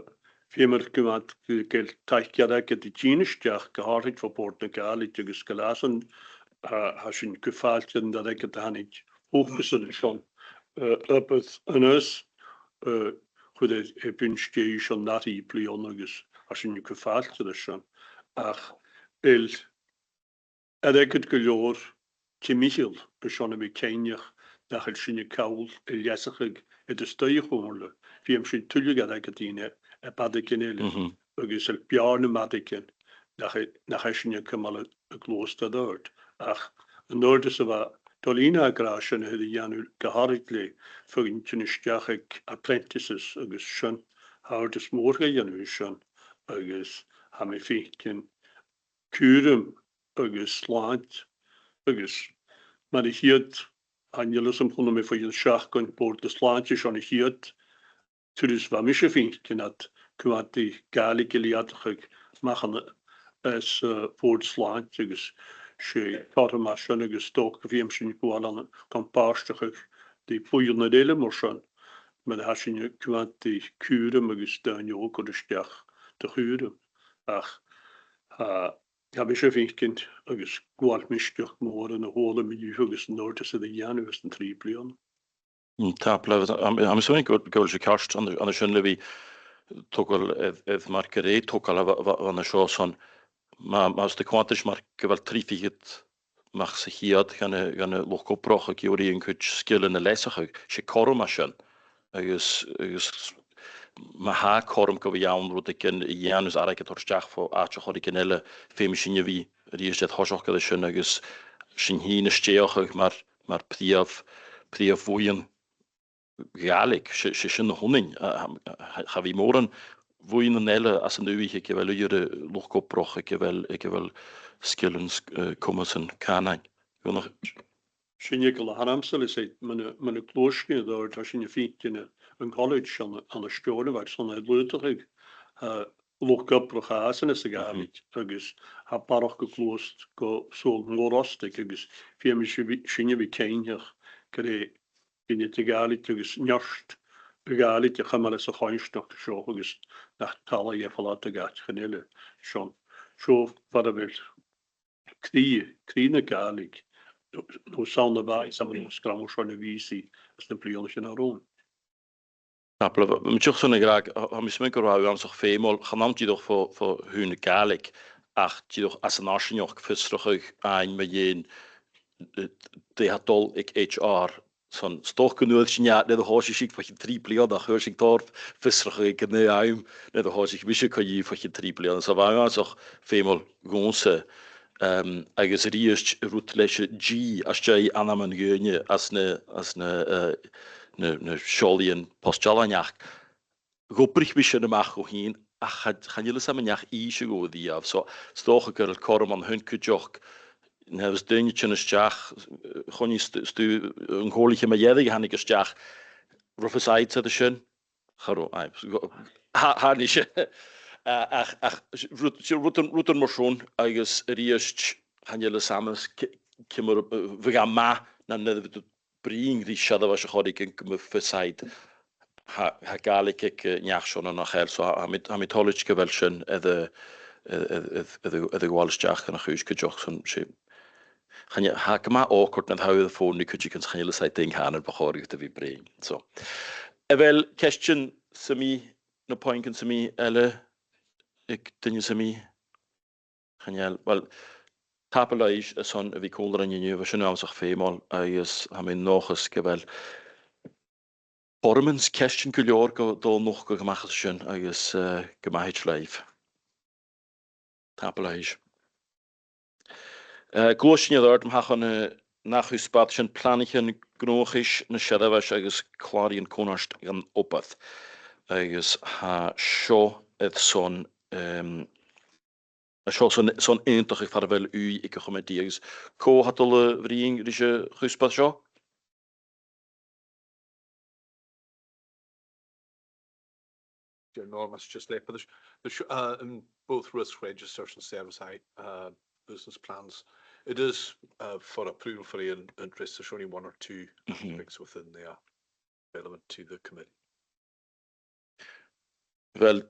feumar gu math gu, gu bheil taic airgid a' tighinn a-steach gu h-àraid bho Bòrd na Gàidhlig agus gu leòr sin, eh, tha sinn gu fàilte an airgead a thàinig thuca-san an seo, eh, obair a-nis, eh, chuir e, e bun-stèidh son na trì bliadhna agus tha sinn gu fàilte air sin. Ach a bheil airgead gu leòr timcheall airson a bhith cinnteach nach eil sinne call a leasachadh air an staidhre chomhairle, feumaidh sinn tuilleadh airgid a dhèanamh air bàtaichean eile, mhm, agus air beàrn nam bàtaichean nach e, nach eil sinne a' cumail a, a' gluasad air adhart. Ach an uiread 's a bha Dolina ag ràdh, sin a tha air a dhèanamh gu h-àraid le feadhainn a' tighinn a-steach aig apprentices agus sin, tha uiread 's mòr ga dhèanamh sin, agus tha mi a' faicinn cùram agus slàinte, agus mar a chì thu, chan eil fhios agam, chunnaic mi faoin seachdain Bòrd na Slàinte, sin a' chiad turas a bha mise a' faicinn iad cumail Gàidhlig a leudachadh a-mach às, eh, Bòrd Slàinte, agus 's e cothrom a tha sin agus 's dòcha gum feum sinn a ghabhail ann an compàirteachadh ri buidhnean eile mar sin, mar a tha sinn a' cumail cùram agus daoine òga a' cur a-steach do chùram. Ach, tha, tha mise a' faicinn agus gabhail misneachd mhòr ann an cuala mi an-diugh agus an uiread 's a tha air a dhèanamh anns na trì bliadhna. Mm, tapadh leibh, tha, tha, tha mi a' smaoineachadh gu bheil, gu bheil sibh ceart an, an sin le bhith a' togail air, air mar gur e togail a bha, bha, bha an seo son, ma, mas do chunnt sibh mar gu bheil trì fichead a-mach sa cheud dhen a', dhen a' luchd-obrach ag iarraidh an cuid sgilean a leasachadh, 's e cothrom a tha sin. Agus, agus ma tha cothrom gu bhith ann rudeigin a dhèanamh is airgead a thoirt a-steach bho àite air choreigin eile, feumaidh sinne a bhith a-rithist air thoiseach air sin, agus sinn fhìn a' stèidheachadh mar, mar prìomh, prìomh bhuidheann Ghàidhlig, 's e, 's e sin a th' annainn. A, a, a, cha bhi mòran bhuidhnean eile anns an dùthaich aig a bheil uiread de luchd-obrach, aig a bheil, aig a bheil sgilean, eh, comasan cànain. Gun ach- Sin e gu lèir, tha mi a' smaoineachadh, mar a, mar a ghluais sinn air adhart, tha sinn a' faicinn an college ann, ann an Steòrnabhagh, 's ann a' leudachadh, eh, luchd-obrach às an, às a' Ghàidhlig, agus tha barrachd a' gluasad gu saoghal mòr-ostaig, agus feumaidh sinn a bhith, sinn a bhith cinnteach gur e gin de Ghàidhlig agus neart Gàidhlig a chumail anns a' choimhearsnachd seo agus nach tàladh e falbh do dh'àiteachan eile. Seo, seo far a bheil cridhe, cridhe na Gàidhlig, no, no 's ann a bha i, 's ann a bha i, 's ann a bha i anns na bliadhnaichean a tha romhainn. Tapadh leibh, tha mi dìreach son a ràdh, tha, tha mi a' smaoineachadh gu robh e uabhasach feumail, chan ann dìreach fo, fo thùs na Gàidhlig, ach dìreach anns an fharsaingeachd fiosrachadh fhaighinn mu dheidhinn, eh, dè tha dol aig H R son, 's dòcha gun d' fhuair sinn e nuair a thòisich sibh bho chionn trì bliadhna, ach fhuair sinn tòrr fiosrachadh aig an aon àm nuair a thòisich mise co-dhiù bho chionn trì bliadhna. So bha e uabhasach feumail dhòmhsa, em, agus a-rithist rud leis an G às dèidh ainmean dhaoine anns na, anns na, eh, na, na seòlaidhean post-dealain, ach dh'obraich mi sin a-mach dhomh fhìn, ach cha, chan eil fhios agam an deach innse dhomh a-riamh. So 's dòcha gu bheil cothrom ann a shin cuideachd, nuair a bhios daoine a' tighinn a-steach, eh, choinnich stu, stu, an comhairliche mu dheireadh a thàinig a-steach, robh fios aca air sin? Cha robh, aye, tha, tha, nise. Eh, ach, ach, rud, rud, rudan mar sin, agus a-rithist, chan eil fhios agam, c-, ciamar, eh, bhiodh e math nan, nan, bruidhinn ri seirbheis air choreigin gum bi fios aca. Tha, tha Gàidhlig aig, eh, neach-sean no nach eil, so tha, tha mi, tha mi toilichte gu bheil sin air a, air, air, air, air a, air a ghabhail a-steach dhan a' chùis cuideachd, son 's e, chan e, tha e gu math awkward nuair a tha thu air a' fòn ri cuideigin 's chan eil fhios agad dè an cànan bu chòir dhut a bhith a' bruidhinn. So, a bheil ceistean sam bith, no puingean sam bith eile aig duine sam bith? Chan eil, uill, tapadh leibh airson a bhith còmhla rinn an-diugh, bha sin uabhasach feumail agus tha mi an dòchas gu bheil foirmean 's ceistean gu leòr gu, dol a-mach a-mach às a sin agus, eh, gu math thèid leibh. Tapadh leibh. Eh, gluaisidh sinn air adhart a-mach chun, eh, an ath chuspair, sin planaichean gnòthachais na seirbheis agus clàraidhean cunnart dhan obair. Agus tha seo airson, em, tha seo son, son aontachadh far a bheil ùidh aig a' chomataidh agus cò tha dol a bhruidhinn ris a' chuspair seo? Deir Norm, that's just left, but there's, there's, uh, in both risk registers and service high, uh, business plans, it is, uh, for approval for an interest, there's only one or two aspects within there relevant to the committee. Uill,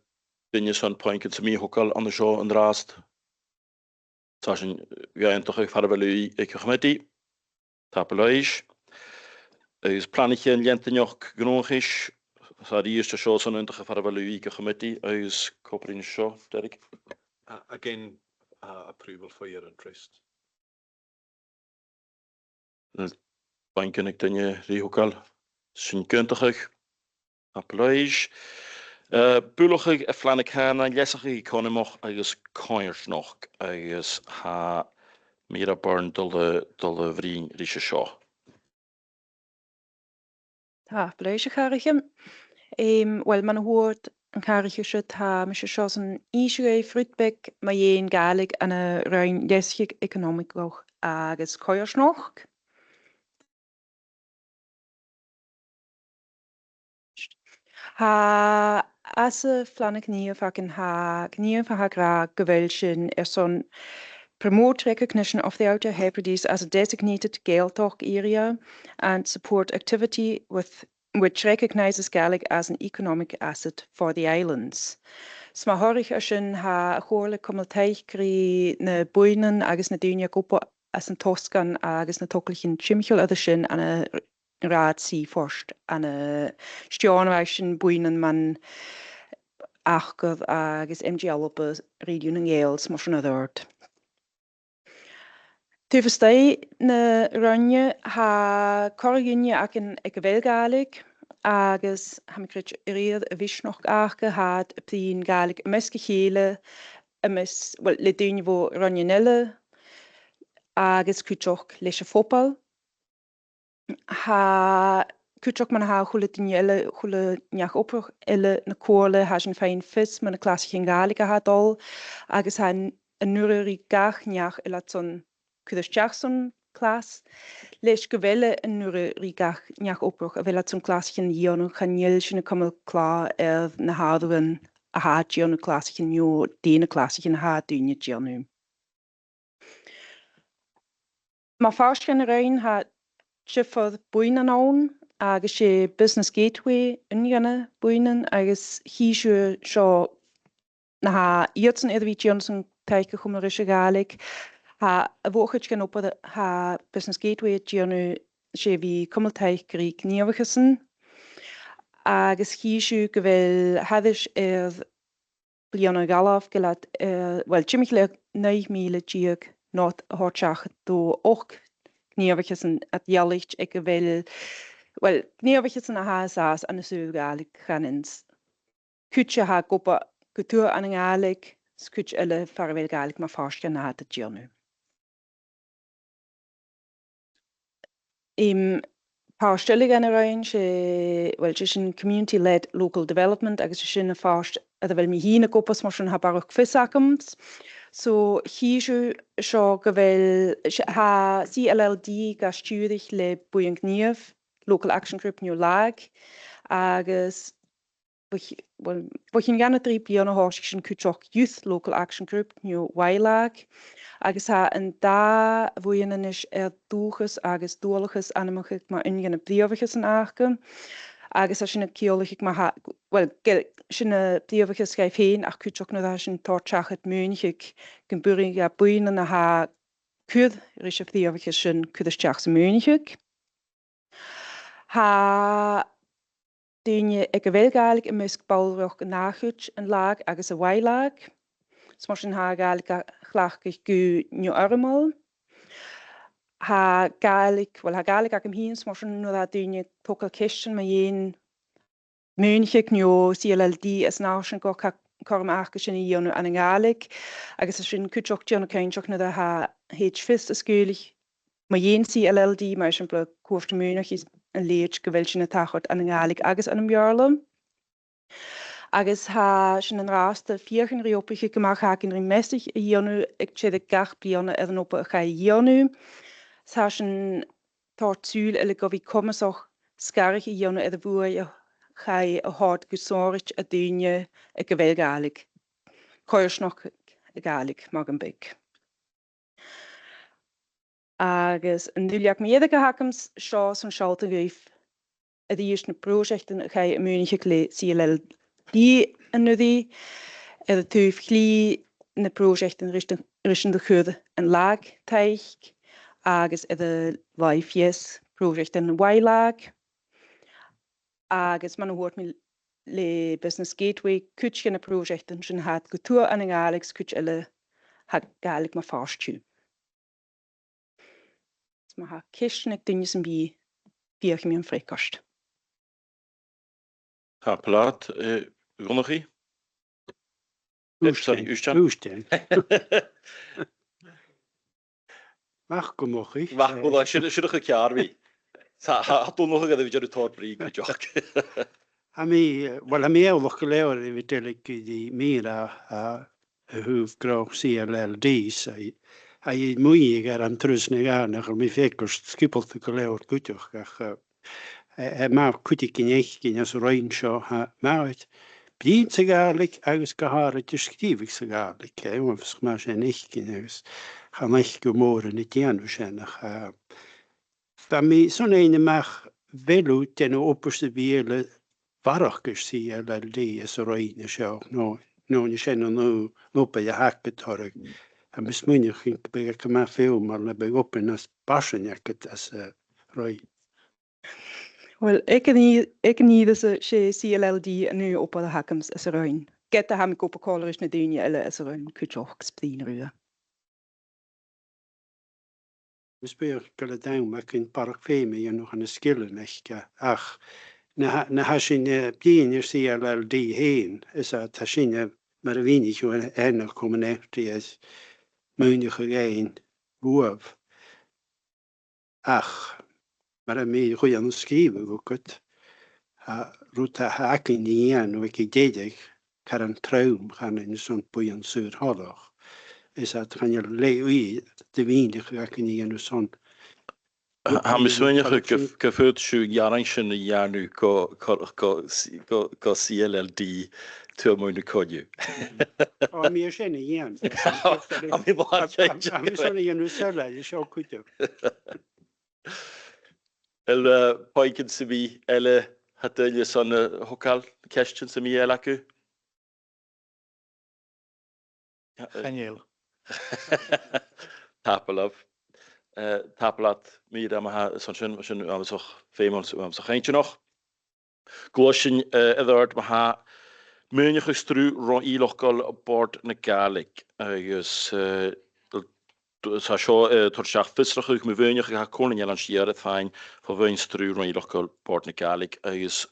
duine son pointean sam bith a thogail an seo an-dràsta. Tha sin, eh, iongantach far a bheil ùidh aig a' chomataidh. Tapadh leibh. Agus planaichean leantainneachd gnùthachais, 's a-rithist an seo 's iongantach far a bheil ùidh aig a' chomataidh agus co-obraichean seo, Derek. Uh, again, uh, approval for your interest. Pointean aig duine ri thogail, sin iongantach. Tapadh leibh. Eh, buileachadh a' phleana cànain, leasachadh eaconamach agus coimhearsnachd, agus tha Mira Byrne a' dol a, dol a bhruidhinn ris an seo. Tapadh leibh, a chàirdean. Em, uill, mar a thuirt an càirdeas, tha mise an seo son innse dhuibh rud beag mu dheidhinn Gàidhlig ann an roinn leasachaidh eaconamach agus coimhearsnachd. Tha anns a' phlean gnìomh againn, tha gnìomh a tha ag ràdh gu bheil sinn airson promote recognition of the Outer Hebrides as a designated Gaeltacht area and support activity with, which recognises Gaelic as an economic asset for the islands. 'S mar thoradh air sin, tha a' chomhairle a' cumail taic ri na buidhnean agus na daoine ag obair anns an Tosgan agus na togalaichean timcheall air sin ann an rathad Seaforth ann an Steòrnabhagh, sin buidhnean mar Acair agus M G Alba, Radio nan Gàidheal 's mar sin air adhart. Taobh a-staigh na roinne, tha corra dhuine againn aig a bheil Gàidhlig, agus tha mi a' creidsinn a rèir a' mhisneachd aca, tha iad a' bruidhinn Gàidhlig am measg a chèile, am measg, uill, le daoine bho roinnean eile, agus cuideachd leis a' phoball. Tha cuideachd mar a tha a h-uile duine eile, a h-uile neach-obrach eile na comhairle, tha sinn a' faighinn fios mu na clasaichean Gàidhlig a tha a' dol, agus tha an, an urra ri gach neach eile a tha airson cur a-steach son clas, leis gu bheil an urra ri gach neach-obrach a bheil airson clasaichean a dhèanamh, chan eil sinn a' cumail clàr air na h-àireamhan a tha a' dèanamh clasaichean no dè na clasaichean a tha daoine a' dèanamh. Mar phàirt dhen roinn, tha diofar bhuidhnean ann, agus 's e Business Gateway aon dhe na buidhnean, agus chì sibh seo na tha iadsan air a bhith a' dèanamh son taic a chumail ris a' Ghàidhlig. Tha a' mhòr-chuid dhen obair a tha Business Gateway a' dèanamh, 's e a bhith a' cumail taic ri gnìomhachasan, agus chì sibh gu bheil thairis air bliadhna a dh'fhalbh gu bheil iad, eh, uill, timcheall air naoi mìle deug not a thoirt seachad do ochd gnìomhachasan a dh'fhalbh aig a bheil, uill, gnìomhachasan a tha an sàs ann an saoghal Gàidhlig a' chànain. Cuid a tha ag obair gu tur ann an Gàidhlig, 's cuid eile far a bheil Gàidhlig mar phàirt dhen na tha iad a' dèanamh. Em, pàirt eile dhen a' roinn, 's e, uill, 's e sin community-led local development, agus 's e sin a' phàirt air a bheil mi fhìn ag obair, 's mar sin tha barrachd fios agam. So, chì sibh seo gu bheil, 's e, tha C L L D ga stiùireadh le buidheann-gnìomh, Local Action Group no LAG, agus bho ch-, uill, bho chionn dhà no trì bliadhna thòisich sinn cuideachd Youth Local Action Group no Y LAG, agus tha an dà bhuidheann a-nis air dùthchas agus dualchas ainmeachadh mar aon dhe na prìomhachasan aca, agus tha sinn a' ciallachadh mar tha, uill, ge-, sin na prìomhachasan dhaibh fhèin, ach cuideachd nuair a tha sinn a' toirt seachad maoineachadh, gum b' urrainn dha buidhnean a tha a' cur ris a' phrìomhachas sin cur a-steach sa mhaoineachadh. Tha daoine aig a bheil Gàidhlig am measg ballrachd an dà chuid, an LAG agus an Y LAG. 'S mar sin tha Gàidhlig ga chleachdadh gu neo-fhoirmeil. Tha Gàidhlig, uill, tha Gàidhlig agam fhìn, 's mar sin nuair a tha daoine a' togail cheistean mu dheidhinn maoineachadh no C L L D is an àbhar sin, gu bheil cothrom aca sin a dhèanamh ann an Gàidhlig, agus tha sinn cuideachd a' dèanamh cinnteach nuair a tha, thèid fios an sgaoileadh mu dheidhinn C L L D, mar eisimpleir cuairt maoineachaidh, an leithid, gu bheil sin a' tachairt ann an Gàidhlig agus ann am Beurla. Agus tha sinn an-dràsta a' feuchainn ri obrachadh a-mach, tha againn ri measadh a dhèanamh aig deireadh gach bliadhna air an obair a chaidh a dhèanamh. Tha sinn a' toirt sùil eile gu bhith comasach sgaradh a dhèanamh air a' bhuaidh a chaidh a thoirt gu sònraichte do dhaoine aig a bheil Gàidhlig, coimhearsnachd Ghàidhlig, mar gum biodh. Agus an duilleag mu dheireadh a th' agamsa seo son sealltainn dhuibh a-rithist na pròiseactan a chaidh a mhaoineachadh le C L L D an-uiridh, air an taobh chlì na pròiseactan ris an, ris an do chuir an làrach-taic, agus air an làimh dheas pròiseactan an làrach-taic. Agus mar a thuirt mi le Business Gateway, cuid de na pròiseactan sin tha iad gu tuath ann an Gàidhlig, 's cuid eile tha Gàidhlig mar phàirt dhiubh. Is ma tha ceistean aig duine sam bith, feuchaidh mi am freagairt. Tapadh leat, eh, Dhonnchaidh. Eh, sorry, Ùisdean. Ùisdean. Ùisdean. Mach gu moch i. Mach gu moch, sin, sin a' chuid ceàrr a bhith. Tha, tha, tha Donnchadh a' dèanamh tòrr brìgh cuideachd. Tha mi, eh, uill, tha mi eòlach gu leòr air a bhith a' dèiligeadh ri mìr a, a, a thaobh gnothach C L L D, 's tha i, tha i a' muigh air an turas na gàirneach, tha mi a' faicinn gur sgiobalta gu leòr cuideachd, ach, eh, eh, eh, mar cuideigin fhaicinn às an roinn seo, tha, mar, bruidhinn sa Ghàidhlig agus gu h-àraid air sgrìobhadh sa Ghàidhlig, eh, uabhasach math sin fhaicinn agus chan fhaic thu mòran a' dèanamh sin, ach, eh, bha mi son fhaighinn a-mach a bheil thu a' dèanamh obair sam bith eile a bharrachd air C L L D anns an roinn seo, no, no an e sin an, an obair a th' agad orra. Tha mi a' smaoineachadh gum biodh e gu math feumail nam biodh obair nas fharsainge agad anns an roinn. Uill, aig an ìre, aig an ìre seo, 's e C L L D an aon obair a th' agamsa anns an roinn. Ged a tha mi ag obair còmhla ris na daoine eile anns an roinn cuideachd, 's bruidhinn riutha. Is buileach gu bheil an t-àm againn barrachd feum a dhèanamh anns na sgilean aice, ach na tha, na tha sinn, eh, a' bruidhinn air C L L D fhèin, is tha, tha sinne, eh, mar a mhìnich thu, air an Comann Eachdraidh is maoineachadh fhaighinn bhuaibh. Ach, mar a tha mi a' dol a sgrìobhadh thugad, tha rud a th' againn ri dhèanamh aig an deireadh, car an trom, chanainn, airson buidheann saor-thoileach. Is tha, chan eil leth-uair de mhìneachadh againn ri dhèanamh son. Tha, tha mi a' smaoineachadh gu, gu faod sibh an earrainn sin a dhèanamh gu, gu, gu, gu, gu C L L D, tuath Mhaoine Coinneach. Ò, tha mi air sin a dhèanamh. Tha mi mar sin a dhèanamh seo cuideachd. Eile, eh, poingean sam bith eile, tha duine airson, eh, a thogail, ceistean sam bith eile agaibh? Chan eil. Tapadh leibh. Eh, tapadh leat, Mìr, ma-thà, airson sin, sin uabhasach feumail, uabhasach inntinneach. Gluaisidh sinn, eh, air adhart ma-thà, maoineachadh sruth ro-innleachdail Bòrd na Gàidhlig, agus, eh, tha seo, eh, a' toirt seachad fiosrachadh mu mhaoineachadh a tha Comhairle nan Eilean Siar air faighinn bho bhuidheann sruth ro-innleachdail Bòrd na Gàidhlig, agus a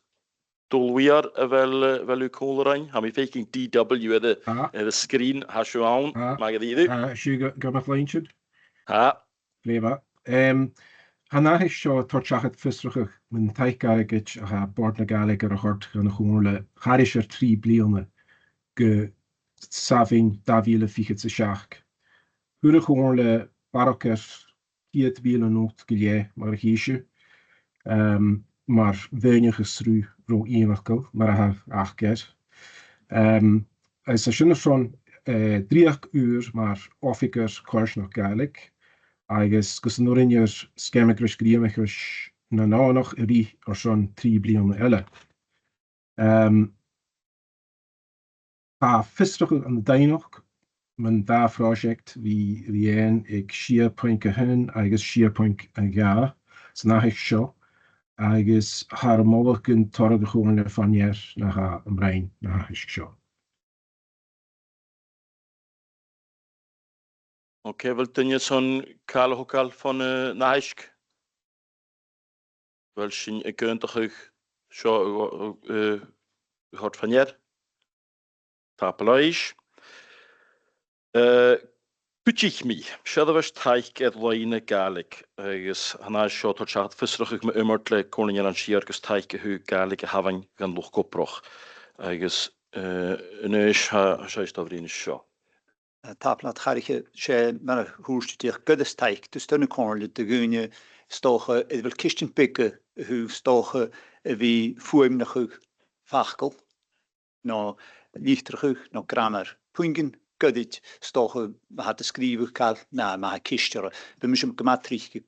Dhòmhnaill, a bheil, eh, a bheil thu còmhla rinn? Tha mi a' faicinn D W air a', air a' sgrìn, tha sibh ann, math dha-rìribh. Tha sibh gu, gu math cluinntinn. Tha. Glè mhath. Em, tha an aithisg seo a' toirt seachad fiosrachadh mun taic airgid a tha Bòrd na Gàidhlig air a thoirt dhan a' Chomhairle thairis air trì bliadhna gu Samhain dà mhìle fichead 's a seachd. Fhuair a' Chomhairle barrachd air ceud mìle not gu leth mar a chì sibh, em, mar mhaoineachadh sruth ro-innleachdail, mar a tha aca air. Em, is tha sin airson, eh, dreuchd ùr mar oifigear coimhearsnachd Ghàidhlig, agus gus an urrainn air Sgeama Greis Gnìomhachais nan Domhnach a ruith airson trì bliadhna eile. Em, tha fiosrachadh an doimhneachd mun dà phròiseact ri, ri fhaighinn aig sia puing a h-aon agus sia puing a dhà san aithisg seo, agus tha e air moladh gun toireadh a' Chomhairle fa-near na tha am broinn na h-aithisg seo. Ok, a bheil duine airson càil a thogail fon, eh, an aithisg? A bheil sinn ag aontachadh seo, eh, eh, a thoirt fa-near? Tapadh leibh. Eh, cuidich mi, seirbheis taic air loidhne Gàidhlig, agus tha an aithisg seo a' toirt seachad fiosrachadh mu iomairt le Comhairle nan Eilean Siar gus taic a thaobh Gàidhlig a thabhann dhan luchd-obrach. Agus, eh, a-nis tha, tha sibhse a' dol a bhruidhinn an seo. Eh, tapadh leat, a Chathraiche, 's e mar a thuirt thu, dìreach goireas taic, 's toil leam a' Chomhairle do dhaoine, 's dòcha, a bheil ceistean beaga a thaobh, 's dòcha, a bhith a' fuaimneachadh facal, no litreachadh, no gràmar. Puingean goirid, 's dòcha, ma tha iad a' sgrìobhadh càil, no ma tha ceist orra. Bidh mise gu math tric a'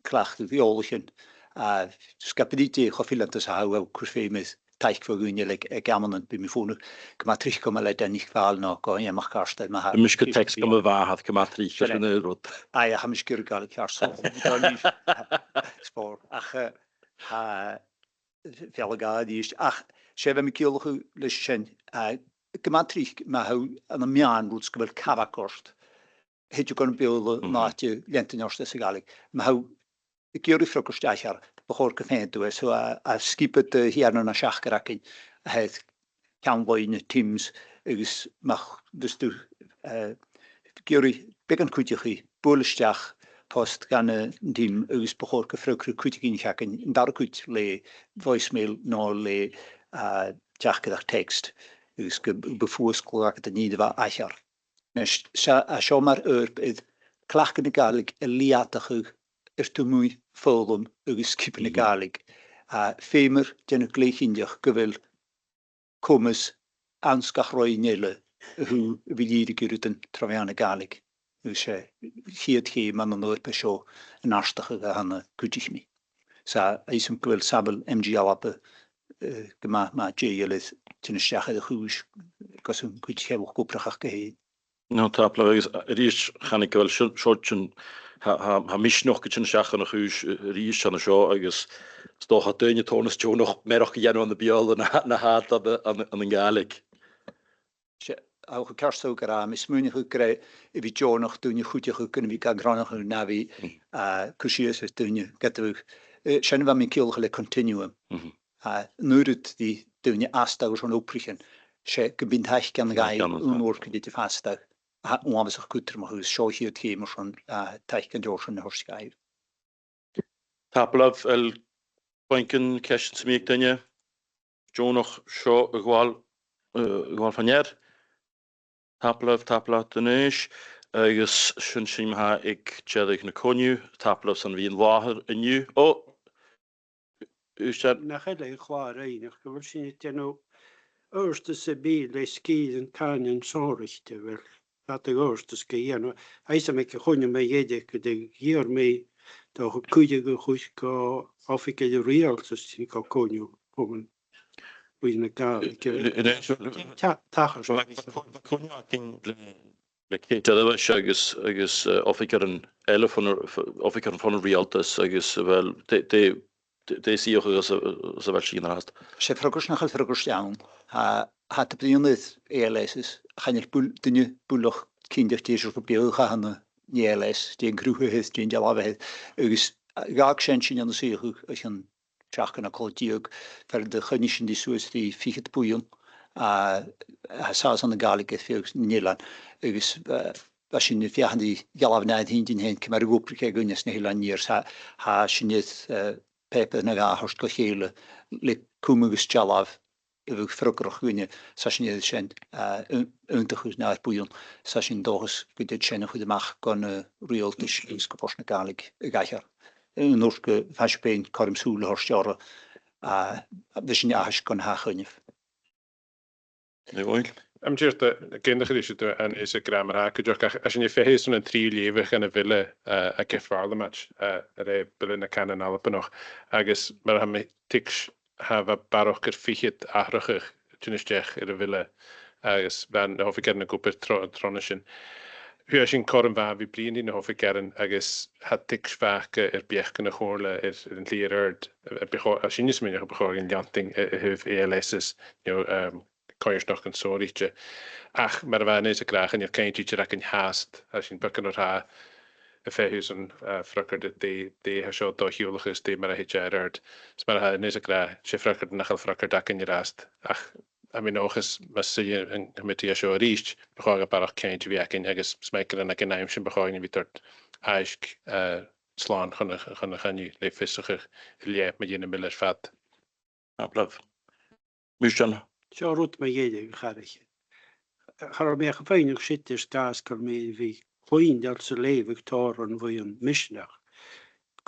cleachdadh eòlaichean, a, sgath briod dè cho fileanta 's a tha thu, a' cur feum air taic bho dhaoine eile aig, aig amannan. Bidh mi a' fònadh gu math tric gu mo leithid, a Nick Bhàil no gu Iain MacArtair, ma tha Bidh mise gu ceist text orra. Gu mo mhàthair gu math tric air an aon rud. Aye, ach tha mise ag iarraidh gu leòr ceart so. Spòrs. Ach, eh, tha, fealla-dhà a-rithist. Ach 's e bha mi a' ciallachadh leis sin, eh, gu math tric, ma tha thu ann am meadhan rud 's gu bheil cabhag ort, thèid thu gun Bheurla, mhm, no thèid thu leantainn ort sa Ghàidhlig. Ma tha thu ag iarraidh freagairt aithghearr, bu chòir gum faigh thu e. So, a, a' sgioba de thìoraidhean na seachdain againn, a tha air ceann-loidhne Teams, agus ma ch-, bhios tu, eh, ag iarraidh beagan cuideachaidh, buail a-steach post dhan, eh, an Teams, agus bu chòir gum freagrar cuideigin againn an dara cuid le voicemail no le, eh, teachdaireachd text, agus gum bi fuasgladh agad an ìre mhath aithghearr. A-nis, 's e, a, seo mar oidhirp air cleachdadh na Gàidhlig a leudachadh air taobh a-muigh foghlam agus sgioba na Gàidhlig. A, feumar dèanamh glè chinnteach gu bheil comas anns gach roinn eile a tha a' lìbhrigeadh rudan tro mheadhan na Gàidhlig. Agus 's e a' chiad cheum ann an oidhirp seo an neartachadh a th' ann, cuidich mi. 'S tha fhios agam gu bheil samhla M G Alba, eh, gu math, math dèidheil air tighinn a-steach air a' chùis gus an cuid theaghlach obrach aca fhèin. No, tapadh leibh, agus a-rithist, chanainn gu bheil seo, seo sin, tha, tha, tha misneachd a' tighinn a-steach dhan a' chùis, eh, a-rithist an seo, agus 's dòcha daoine tòrr nas deònach mearachd a dhèanamh ann am Beurla na, na tha iad ann, ann, ann an Gàidhlig. 'S e, tha thu ceart sa gu robh mi a' smaoineachadh gur e a bhith deònach daoine a chuideachadh gun a bhith ga ghràdhachadh na bhith, mm, a, cur sìos air daoine ged a bhiodh, eh, sin a bha mi a' ciallachadh le continuum. Mhm. A, an uiread ri daoine a-staigh airson obraichean, 's e gum bi an taic gan, taic gabhail gan, aon uair gu leth a dh'fhàs a tha uabhasach cudromach, agus seo a' chiad cheum airson, a, taic an leabhar sin a thoirt dhaibh. Tapadh leibh, a bheil puingean, ceistean sam bith aig duine? Deònach seo a ghabhail, eh, a ghabhail fa-near. Tapadh leibh, tapadh leibh a-nis, agus sin sinn ma-thà aig deireadh na coinneimh. Tapadh leibh airson a bhith an làthair an-diugh. Ò, Uistean. Nach eil e a' chlàr fhaighneachd gu bheil sinn a' dèanamh adhartas sam bith le sgìrean cànain sònraichte, a bheil fada adhartas ga dhèanamh? Tha fhios agam aig a' choinneimh mu dheireadh gun do dh'iarr mi, 's dòcha, cuireadh a chur gu oifigear an riaghaltais, gu coinneamh, comann buidheann na Gàidhlig. An e, an e, ta-, tachairt. Bha, bha, bha coinneamh againn le, le Kate Dowdall agus, agus, eh, oifigearan eile bhon, oifigearan bhon riaghaltas agus, eh, bheil, dè, dè, dè, dè 's fhiach agus, eh, agus a bheil sinn an-dràsta. 'S e freagairt nach eil freagairt ann. Tha, tha iad a' bruidhinn air A L S, chan eil buil-, duine buileach cinnteach dè seòrsa beathach a th' ann an A L S, dè an cruth a th' air, dè an dealbh a th' air, agus dh'fhàg sinn sin ann an suidheachadh o chionn seachdain no cola-deug, far an do choinnich sinn ri suas ri fichead buidheann, a, a tha sàs ann an Gàidhlig air feadh nan eilean. Agus, eh, bha sinn a' feuchainn ri dealbhan a thaobh fhèin, ciamar a dh'obraich e dhuinne anns na h-Eileanan Iar. Tha, tha sinn air, eh, pàipear no dhà a thoirt gu chèile le cuma agus dealbh a bhiodh freagarrach dhuinne, 's tha sinn air sin, eh, aon-, aontachadh nar buidheann, 's tha sinn an dòchas gun tèid sin a chur a-mach gun, eh, riaghaltas agus gu Bòrd na Gàidhlig a dh'aithghearr. An uair sin, gum faigh sibh fhèin cothrom sùil a thoirt orra, a, bheir sinn aithris gun a tha a' choinneamh. Nì Mhòid. Am, dìreach, ag aontachadh ris an t-aon rud a bha thu ag ràdh mar-thà cuideachd, ach tha sinn a' feitheamh airson an treas leughadh dhen a' bhile, eh, aig a' Phàrlamaid, eh, air a' Bhile nan Cànan Albannach, agus mar a tha mi a' tuigs-, tha, bha barrachd air fichead atharrachadh a' tighinn a-steach air a' bhile, agus bha na h-oifigearan ag obair tro-, tron a sin. Fhuair sinn cothrom mhath a bhith a' bruidhinn ri na h-oifigearan agus tha tuigse mhath aca air beachdan a' Chomhairle air, air an t-slighe air adhart, a bu chòir, tha sinne a' smaoineachadh a bu chòir dhuinn leantainn a, a thaobh A L S, you know, um, coimhearsnachdan sònraichte. Ach mar a bha Aonghas ag ràdh, chan eil cinnt idir againn fhathast, tha sinn beagan ro thàmh a' feitheamh airson, eh, freagairt dè, dè tha seo a' dol a shiubhal agus dè mar a thèid e air adhart. Is mar a tha Aonghas ag ràdh, 's e freagairt nach eil freagairt againn an-dràsta. Ach tha mi an dòchas, mas e an comataidh seo a-rithist, bu chòir dha barrachd cinnt a bhith againn agus 's mathaid gun robh e aig an àm sin, bu chòir dhuinn a bhith a' toirt aithisg, eh, slàn chun a, chun a' choinneimh le fiosrachadh air leth mu dheidhinn a' bhile air fad. Tapadh leibh. Mùisean. Seo rud mu dheireadh, a chathraiche. Cha robh mi ach a' faighneachd siud air sgàth 's gu bheil mi air a bhith cluinntinn sa leughadh tòrr bhon bhuidheann misneachd.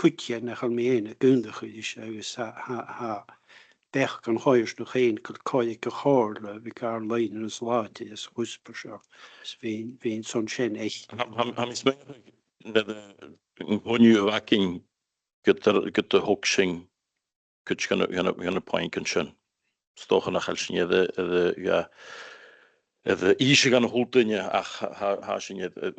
Cuid dheth nach eil mi fhèin ag aontachadh ris, agus tha, tha, tha beachdan a' choimhearsnachd fhèin gu bheil cothrom aig a' chomhairle a bhith gar loidhne nas làidire sa chuspair seo. Is bhithinn, bhithinn son sin, ach tha, tha, tha mi a' smaoineachadh nuair a, an coinneamh a bh' againn gu, gu, gun do thog sinn cuid dha na, dha na, dha na puingean sin. 'S dòcha nach eil sinn air a, air a, air a, air a innse dhan a h-uile duine, ach tha, tha, tha sinn air, air,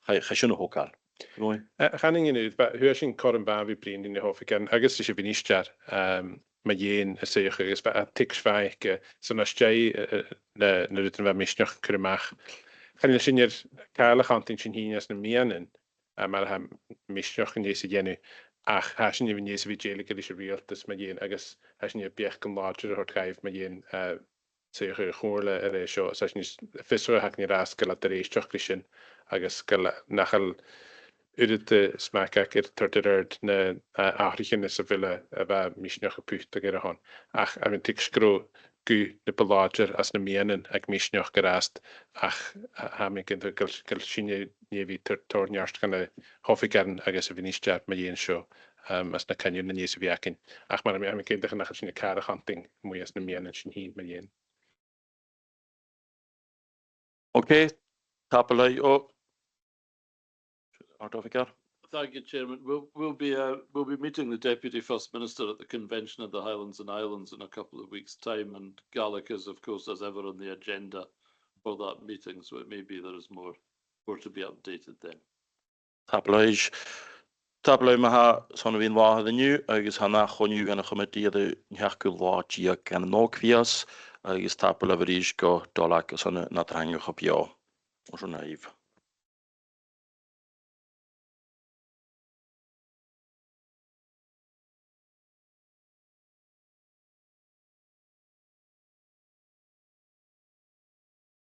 chaidh, chaidh sin a thogail. Roy? Eh, chanainn an-diugh, bha, fhuair sinn cothrom mhath a bhith a' bruidhinn ris na h-oifigearan agus ris a' mhinistear, ehm, mu dheidhinn an suidheachadh agus bha, eh, teacsmhor aige, eh, son às dèidh, eh, eh, na, na rudan a bha Misneachd a' cur a-mach. Chan eil sinn air càil a chantainn sinn fhìn anns na meadhanan, eh, mar a tha Misneachd an dèidh sin a dhèanamh, ach tha sinn air an dèidh sin a bhith dèiligeadh ris an riaghaltas mu dheidhinn, agus tha sinn air beachdan làidir a thoirt dhaibh mu dheidhinn, eh, suidheachadh a' chomhairle air seo, is tha sinn fiosrach a th' againn air ais gu bheil iad air èisteachd ri sin, agus gu bheil, nach eil uiread de smachd aca air toirt air adhart na, eh, atharraichean is a bheil, a bha Misneachd a' putadh air a shon. Ach tha mi an dòchas gun robh guth na bu làidire anns na meadhanan aig Misneachd an-dràsta, ach tha, tha mi cinnteach gu bheil, gu bheil sinne air a bhith tar-, tòrr neart dha na h-oifigearan agus a' mhinistear mu dheidhinn seo, um, anns na coinneamhan a nì sinn a bhith againn. Ach mar a tha mi, tha mi cinnteach nach eil sinn air càil a chantainn a-muigh anns na meadhanan sin fhìn mu dheidhinn. Okay, tapadh leibh. Oh, Art Officer. Thank you, Chairman. We'll, we'll be, uh, we'll be meeting the Deputy First Minister at the Convention of the Highlands and Islands in a couple of weeks' time, and Gaelic is, of course, as ever, on the agenda for that meeting, so it may be there is more, more to be updated then. Tapadh leibh. Tapadh leibh ma-thà, 's ann a bhios an làthair an-diugh, agus tha an ath choinneamh dhen a' chomataidh air an t-seachdamh latha deug dhen Ògmhios, agus tapadh leibh a-rithist gu Dolag airson an eadar-theangachadh beò. Ùrnaigh.